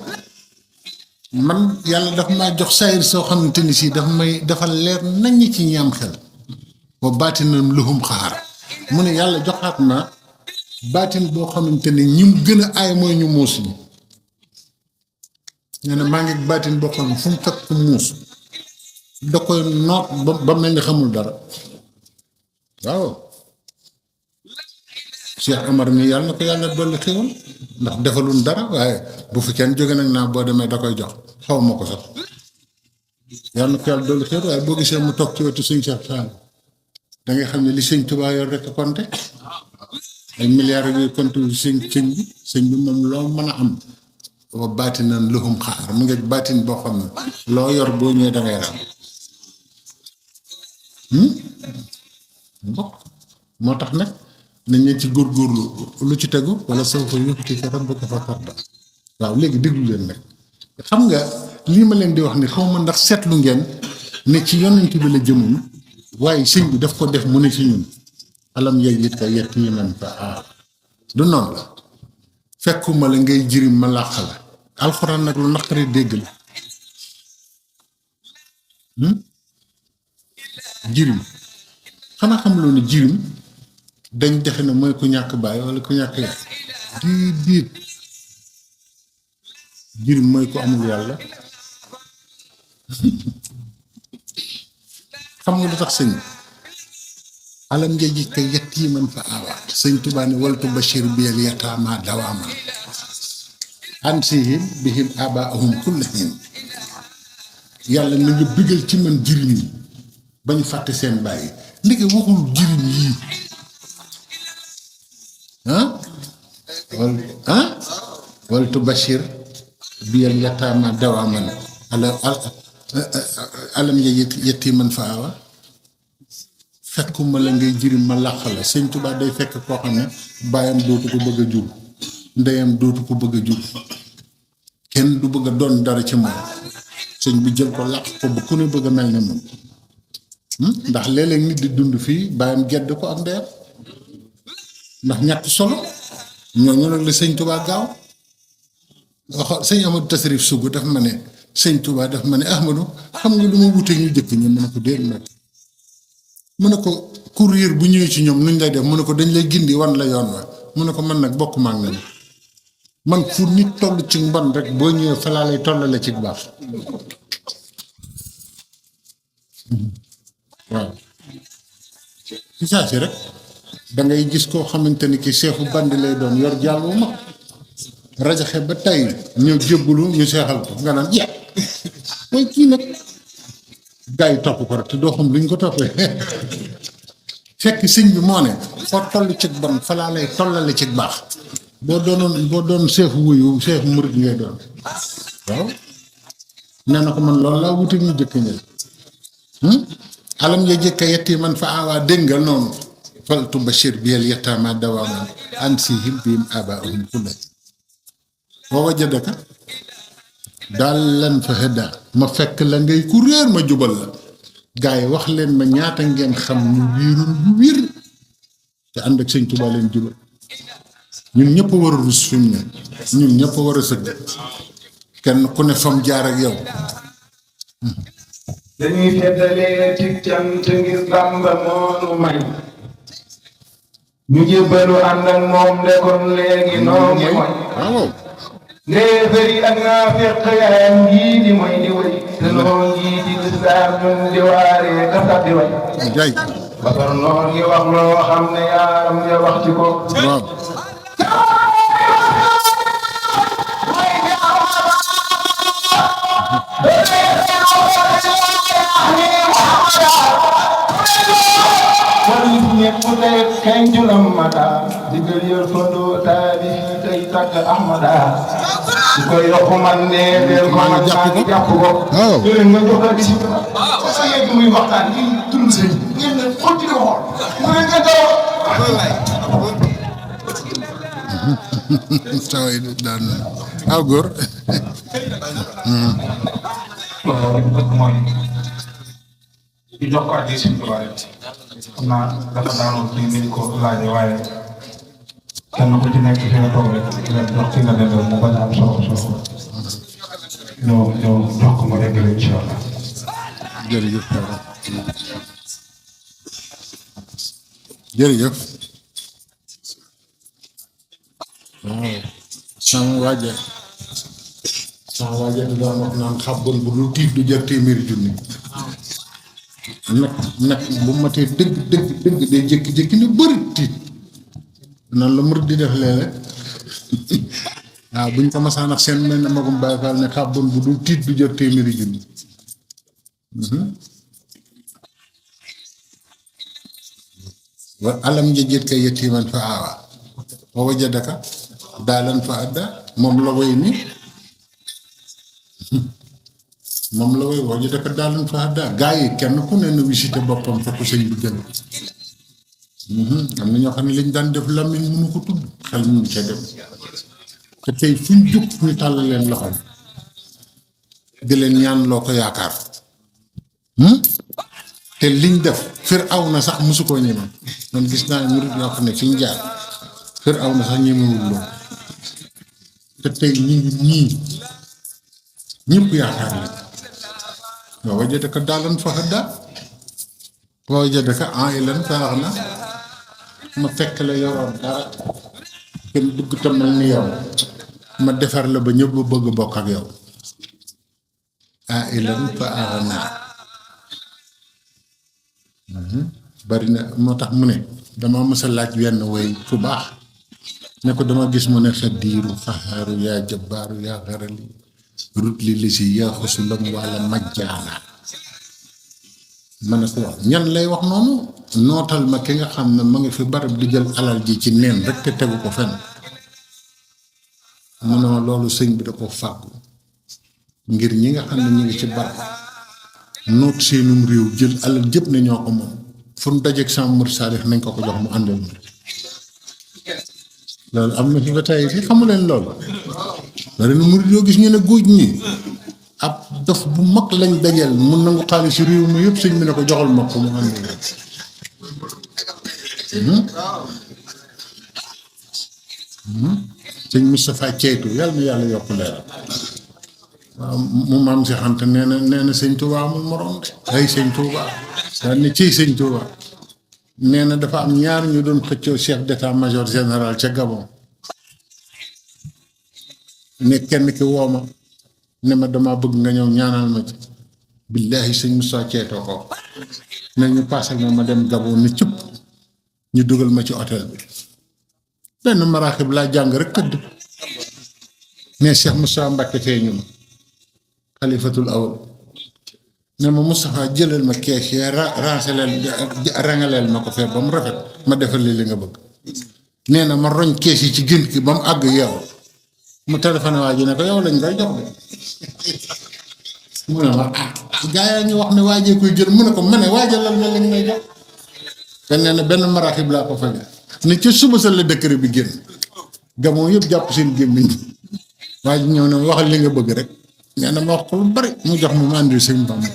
man yàlla dafa maa jox saayir soo xamante ni si dafa leer naññ ci ñi am xel wa baatinam lahum xaar mu ne yàlla joxaat na baatin boo xamante ne ñi mu gën a aay mooy ñu muus ñi nee na maa ngi baatin boo xam ne fu mu fekk ku muus da koy noot ba mel ni xamul dara waaw Cheikh Amar mi yàlla na ko yàlla dolli xéwal ndax defalul dara waaye bu fi kenn jóge nag naa boo demee da koy jox xaw ma ko sax yàlla na ko yàlla dolli xéwal waaye boo gisee mu toog ci wetu sëñ Cheikh Fall da ngay xam ne li sëñ Tuubaa yor rek a compté ay milliards yooyu compté wu sëñ bi moom loo mën a am wa baatinan lahum xaar mu ngi baatin boo xam ne loo yor boo ñëwee da ngay ram mbokk moo tax nag nañ ne ci góorgóorlu lu ci tegu wala sawfa yu'tika rabbuka fatarda waaw léegi déglu leen nag xam nga lii ma leen di wax ni xaw ma ndax seetlu ngeen ne ci yonent bi la jëmoon waaye sëñ bi daf ko def mu ne ci ñun alam yajidka yatiiman fa aawaa du noonu la fekkuma la ngay jirim ma làq la alxuraan nag lu naqaree dégg la jirim xanaa xam loo ne jirim dañ defe ne mooy ku ñàkk baay wala ku ñàkk yaay diit jirim mooy ku amul yàlla xam nga lu tax sëñ alam yajidka yatiiman fa aawaa sëñ Tuubaa ne waltu bashir bil yataama dawaaman ansihim bihim abaahum kulla hiin yàlla na nga bëggal ci man jirim yi ba ñu fàtte seen bàyyi ndeke waxul jirim yii waltu bashir bil yataama dawaaman alam yatiiman fa aawaa fekkuma la ngay jirim ma làq la sëñ Tuubaa day fekk koo xam ne baayam dootu ko bëgg a jur ndeyam dootu ko bëgg a jur kenn du bëgg a doon dara ci moom sëñ bi jël ko làq ko ba ku ne bëgg a mel ne moom ndax léeg-léeg nit di dund fii baayam gedd ko ak ndeyam ndax ñàkk solo ñooñu nag la sëñ Tuubaa gaaw wax sëñ Amadou Tasrif Sougou daf ma ne sëñ Tuubaa daf ma ne Ahmadou xam nga lu ma wutee ñu jëkk ñi mu ne ko déet nag mu ne ko courrier bu ñëwee ci ñoom nuñ lay def mu ne ko dañ lay gindi wan la yoon wa mu ne ko man nag bokk maa ngi man fu nit toll ci mbon rek boo ñëwee fa laa lay tollale ci baax waaw ci saa si rek da ngay gis koo xamante ni ki seexu bandi lay doon yor jàll wu mag rajaxe ba tey ñëw jébbalu ñu seexal ko nga naan ya mooy kii nag gaa yi topp ko rek te doo xam luñ ko toppee fekk sëñ bi moo ne foo toll ci bon falaa lay tollale ci baax boo doon seexu wuyu seexu murit ngay doon waaw nee na ko man loolu laa wuti ñu jëkk ñëw alam ya jëkka yetti man fa aawaa déngal noonu faltu bashir biyel yettaama dawaaman an si him biim abaahum kulla wa wajadaka daal lan fa hëddaa ma fekk la ngay ku réer ma jubal la gaa yi wax leen ma ñaata ngeen xam ñu wiirul bu wiir te ànd ak sëñ Tuubaa leen jubal ñun ñëpp a war a rus fi mu ne ñun ñëpp a war a sëgg kenn ku ne fam jaar ak yow dañuy feddalee ci cant ngir Bàmba moonu may ñu jébbalu ànd ak moom de kon léegi noo ngi mooy waaw léefari ak naafiq yaayam yii di mooy di way te noo ngi di lislaam ñun di waaree ka sax di way jaay ba far noo ngi wax loo xam ne yaaram ya wax ci ko waaw wala ñëpp tey kañ julam mata digal yor fondoo taali tey tagg ahmada di ko yokku man ne del ko man maa ngi jàpp ko waaw leen nga jox la di parce que yegg muy waxtaan yi dund sëñ ngeen ne xool ci ko xool mu ne nga daw saa yi daan na aw góor mooy di jox ko addi sëñ Tuubaa rek xam naa dafa daanoon ci ni ko laaje waaye kenn ku ci nekk fi nga toog rek nga jox ki nga dendal mu bañ a am solo ñoo jox ko mu réglé incha allah. jërëjëf jërëjëf waaw sama waaja di doon wax naan xàbbal bu dul tiit du jar téeméeri junni nag bu matee dëgg day jékki-jékki ni bëri tiit nan la murid di def léeg-léeg waaw buñ ko masaan ak seen mel ne magum Baay Faal ne xàbbal bu dul tiit du jar téeméeri junni wa alam njëjët ka yetiman fa aawa wa wajadaka daalan fa adda moom la woy ni moom la woy wajadaka daalan fa adda gaa yi kenn ku ne na visité boppam fa ko sëñ bi gën am na ñoo xam ne liñ daan def làmmiñ mënu ko tudd xel mënu ca dem te tey fuñ jóg ñu tàll leen loxoom di leen ñaan loo ko yaakaar te liñ def aw na sax mosu koo ñeme man gis naa murid yoo xam ne fi ñu jaar aw na sax ñemewul loolu te tey ñu ngi ñii ñëpp yaakaar la wa wajadaka daalan fa hadda wa wajadaka ailan fa aghna ma fekk la yoroon dara kenn bëgg ta mel ni yow ma defar la ba ñëpp bëgg bokk ak yow ailan fa aghna bari na moo tax mu ne dama mës a laaj wenn way fu baax ne ko dama gis mu ne xaddiiru faxaaru yaa jabbaaru yaa xarali rut li li si yaa xusulam walla majjaana ma ne ko wax ñan lay wax noonu nootal ma ki nga xam ne ma ngi fi barab di jël alal ji ci neen rek te tegu ko fenn mu ne ma loolu sëñ bi da ko fàggu ngir ñi nga xam ne ñu ngi ci barab noot seenum réew jël alal jëpp ne ñoo ko moom fu mu dajeeg sama murid saalix nañ ko jox mu àndal ma loolu am na fi ba tey fi xamu leen loolu bari na murid yoo gis ñu ne góoj ñi ab dof bu mag lañ dajeel mun nangu xaalis réew mi yëpp sëñ bi ne ko joxal ma ko mu àndal sëñ Moustapha Ceytu yàlla na yàlla yokk leeral waaw mu maam si xante nee na sëñ Touba amul morom de ay sëñ Touba daan ne ciy sëñ Touba nee na dafa am ñaar ñu doon xëccoo chef d'état-major général ca Gabon ne kenn ki wooma ne ma dama bëgg nga ñëw ñaanal ma ci billaahi sëñ Moussa ceetoo ko ne ñu paasal ma dem Gabon ne cëpp ñu dugal ma ci hôtel bi benn maraaxib laa jàng rek tëdd ne Cheikh Moussa Mbacke feeñu ma xalifatul awal ne ma Moustapha jëlal ma kees yi rangaleel ma ko fee ba mu rafet ma defal li nga bëgg nee na ma roñ kees yi ci gént gi ba mu àgg yow mu téléphoné waa ji ne ko yow lañ koy jox de mu ne ma gaa yaa ñu wax ne waajee koy jël mu ne ko ma ne waajalal ma lañ may jox te nee na benn maraaxib laa ko faje ne ca suba sa la décret bi génn gamoo yëpp jàpp seen gémmiñ waa ji ñëw ne ma waxal li nga bëgg rek nee na ma wax ko lu bari mu jox ma ma andi sëñ Bamba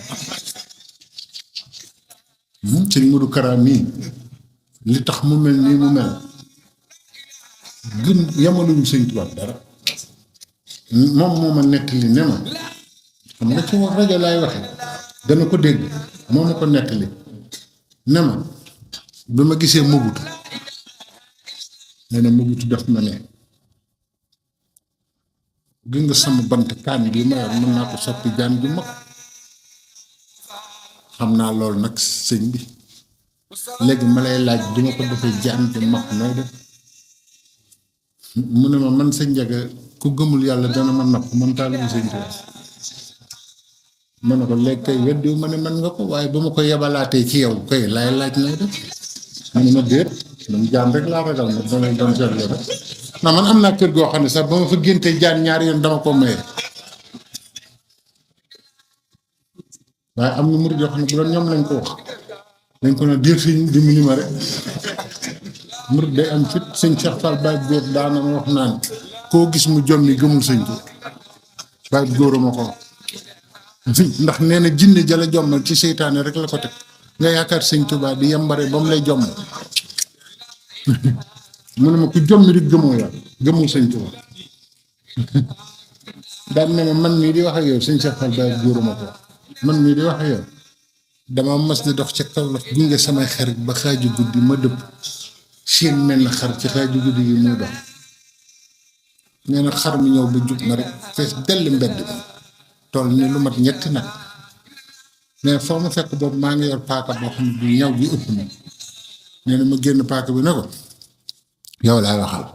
sëñ Modou Kara mii li tax mu mel nii mu mel gën yamaluñu sëñ Tuubaa dara moom moo ma nettali ne ma xam nga ci rajo laay waxe dana ko dégg moo ma ko nettali ne ma bi ma gisee Mobutu nee na Mobutu def ma ne gis nga sama bant kaan bi ma yor mën naa ko soppi jaan ju mag xam naa loolu nag sëñ bi léegi ma lay laaj duma ko defee jaan ju mag nooy def mu ne ma man sa njaga ku gëmul yàlla dana ma napp man taalibu sëñ Tuubaa ma ne ko léegi kay weddiwu ma ne man nga ko waaye ba ma ko yebalaatee ci yow kay laay laaj nooy def mu ne ma déet man jaan rek laa ragal nag damay doon seetlu rek ndax man am naa kër goo xam ne sax ba ma fa géntee jaan ñaari yoon dama ko maye waaye am na murid yoo xam ne bu doon ñoom lañ ko wax dañ ko ne diir fi dimbali ma rek murid day am fit sëñ Cheikh Fall Baye Góor daana ma wax naan koo gis mu jommi gëmul sëñ ko Baye Góor ma ko ndax nee na jinne jala jommal ci seytaane rek la ko teg nga yaakaar sëñ Tuubaa di yambare ba mu lay jomm mu ne ma ku jommi rek gëmoo yàlla gëmul sëñ Tuubaa daan ne ma man mii di wax ak yow sëñ Cheikh Fall Baye Góor ma ko man mii di wax ak yow dama mas di dox ca kaw la gunge samay xarit ba xaaju guddi ma dëpp seen mel na xar ci xaaju guddi yi muy dox nee na xar mi ñëw ba jub ma rek fees dell mbedd mi toll ni lu mat ñetti nag mais foo ma fekk boobu maa ngi yor paaka boo xam ne du ñaw bi ëpp na nee na ma génn paaka bi ne ko yow laay waxal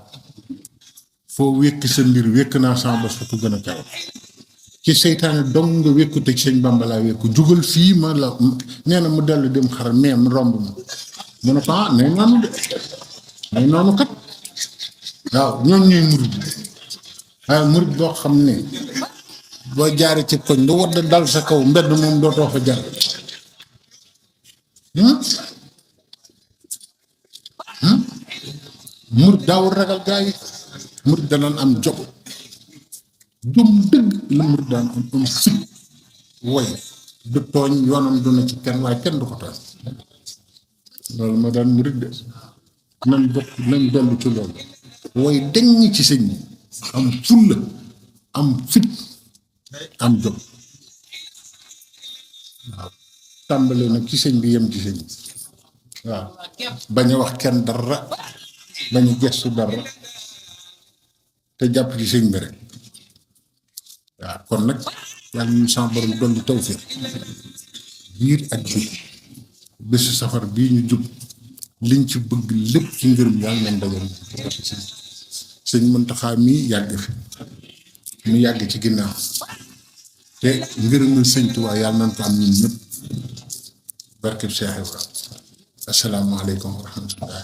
foo wékk sa mbir wékk naa sama bos fa ko gën a kaw ci seytaane dong nga wékku teg sëñ Bamba laa wékku jugal fii ma la nee na mu dellu dem xar mais mu romb ma mu ne ko nay noonu de nay noonu kat waaw ñoom ñooy murid waaye murid boo xam ne boo jaaree ci koñ lu wadd dal sa kaw mbedd moom dootoo fa jaar murid daawul ragal gaa yi murid danaan am jom dëgg la murid daan am fit woy du tooñ yoonam du na ci kenn waaye kenn du ko tooñ loolu ma daan murid de nan bokk nan dellu ci loolu woy deñ ci sëñ bi am fulla am fit am jom waaw tàmbale nag ci sëñ bi yem ci sëñ bi waaw bañ a wax kenn dara bañ a gestu dara te jàpp ci sëñ bi rek waaw kon nag yàlla ñu sama borom dolli tawfiq biir ak biir bésu safar bii ñu jub liñ ci bëgg lépp ci ngërëm yàlla nañ dajal sëñ Muntaxa mii yàgg fi mu yàgg ci ginnaaw te ngërëmul sëñ Tuubaa yàlla nañ ko am ñun ñëpp barkeb Cheikh Ibrahima asalaamaaleykum wa rahmatullahi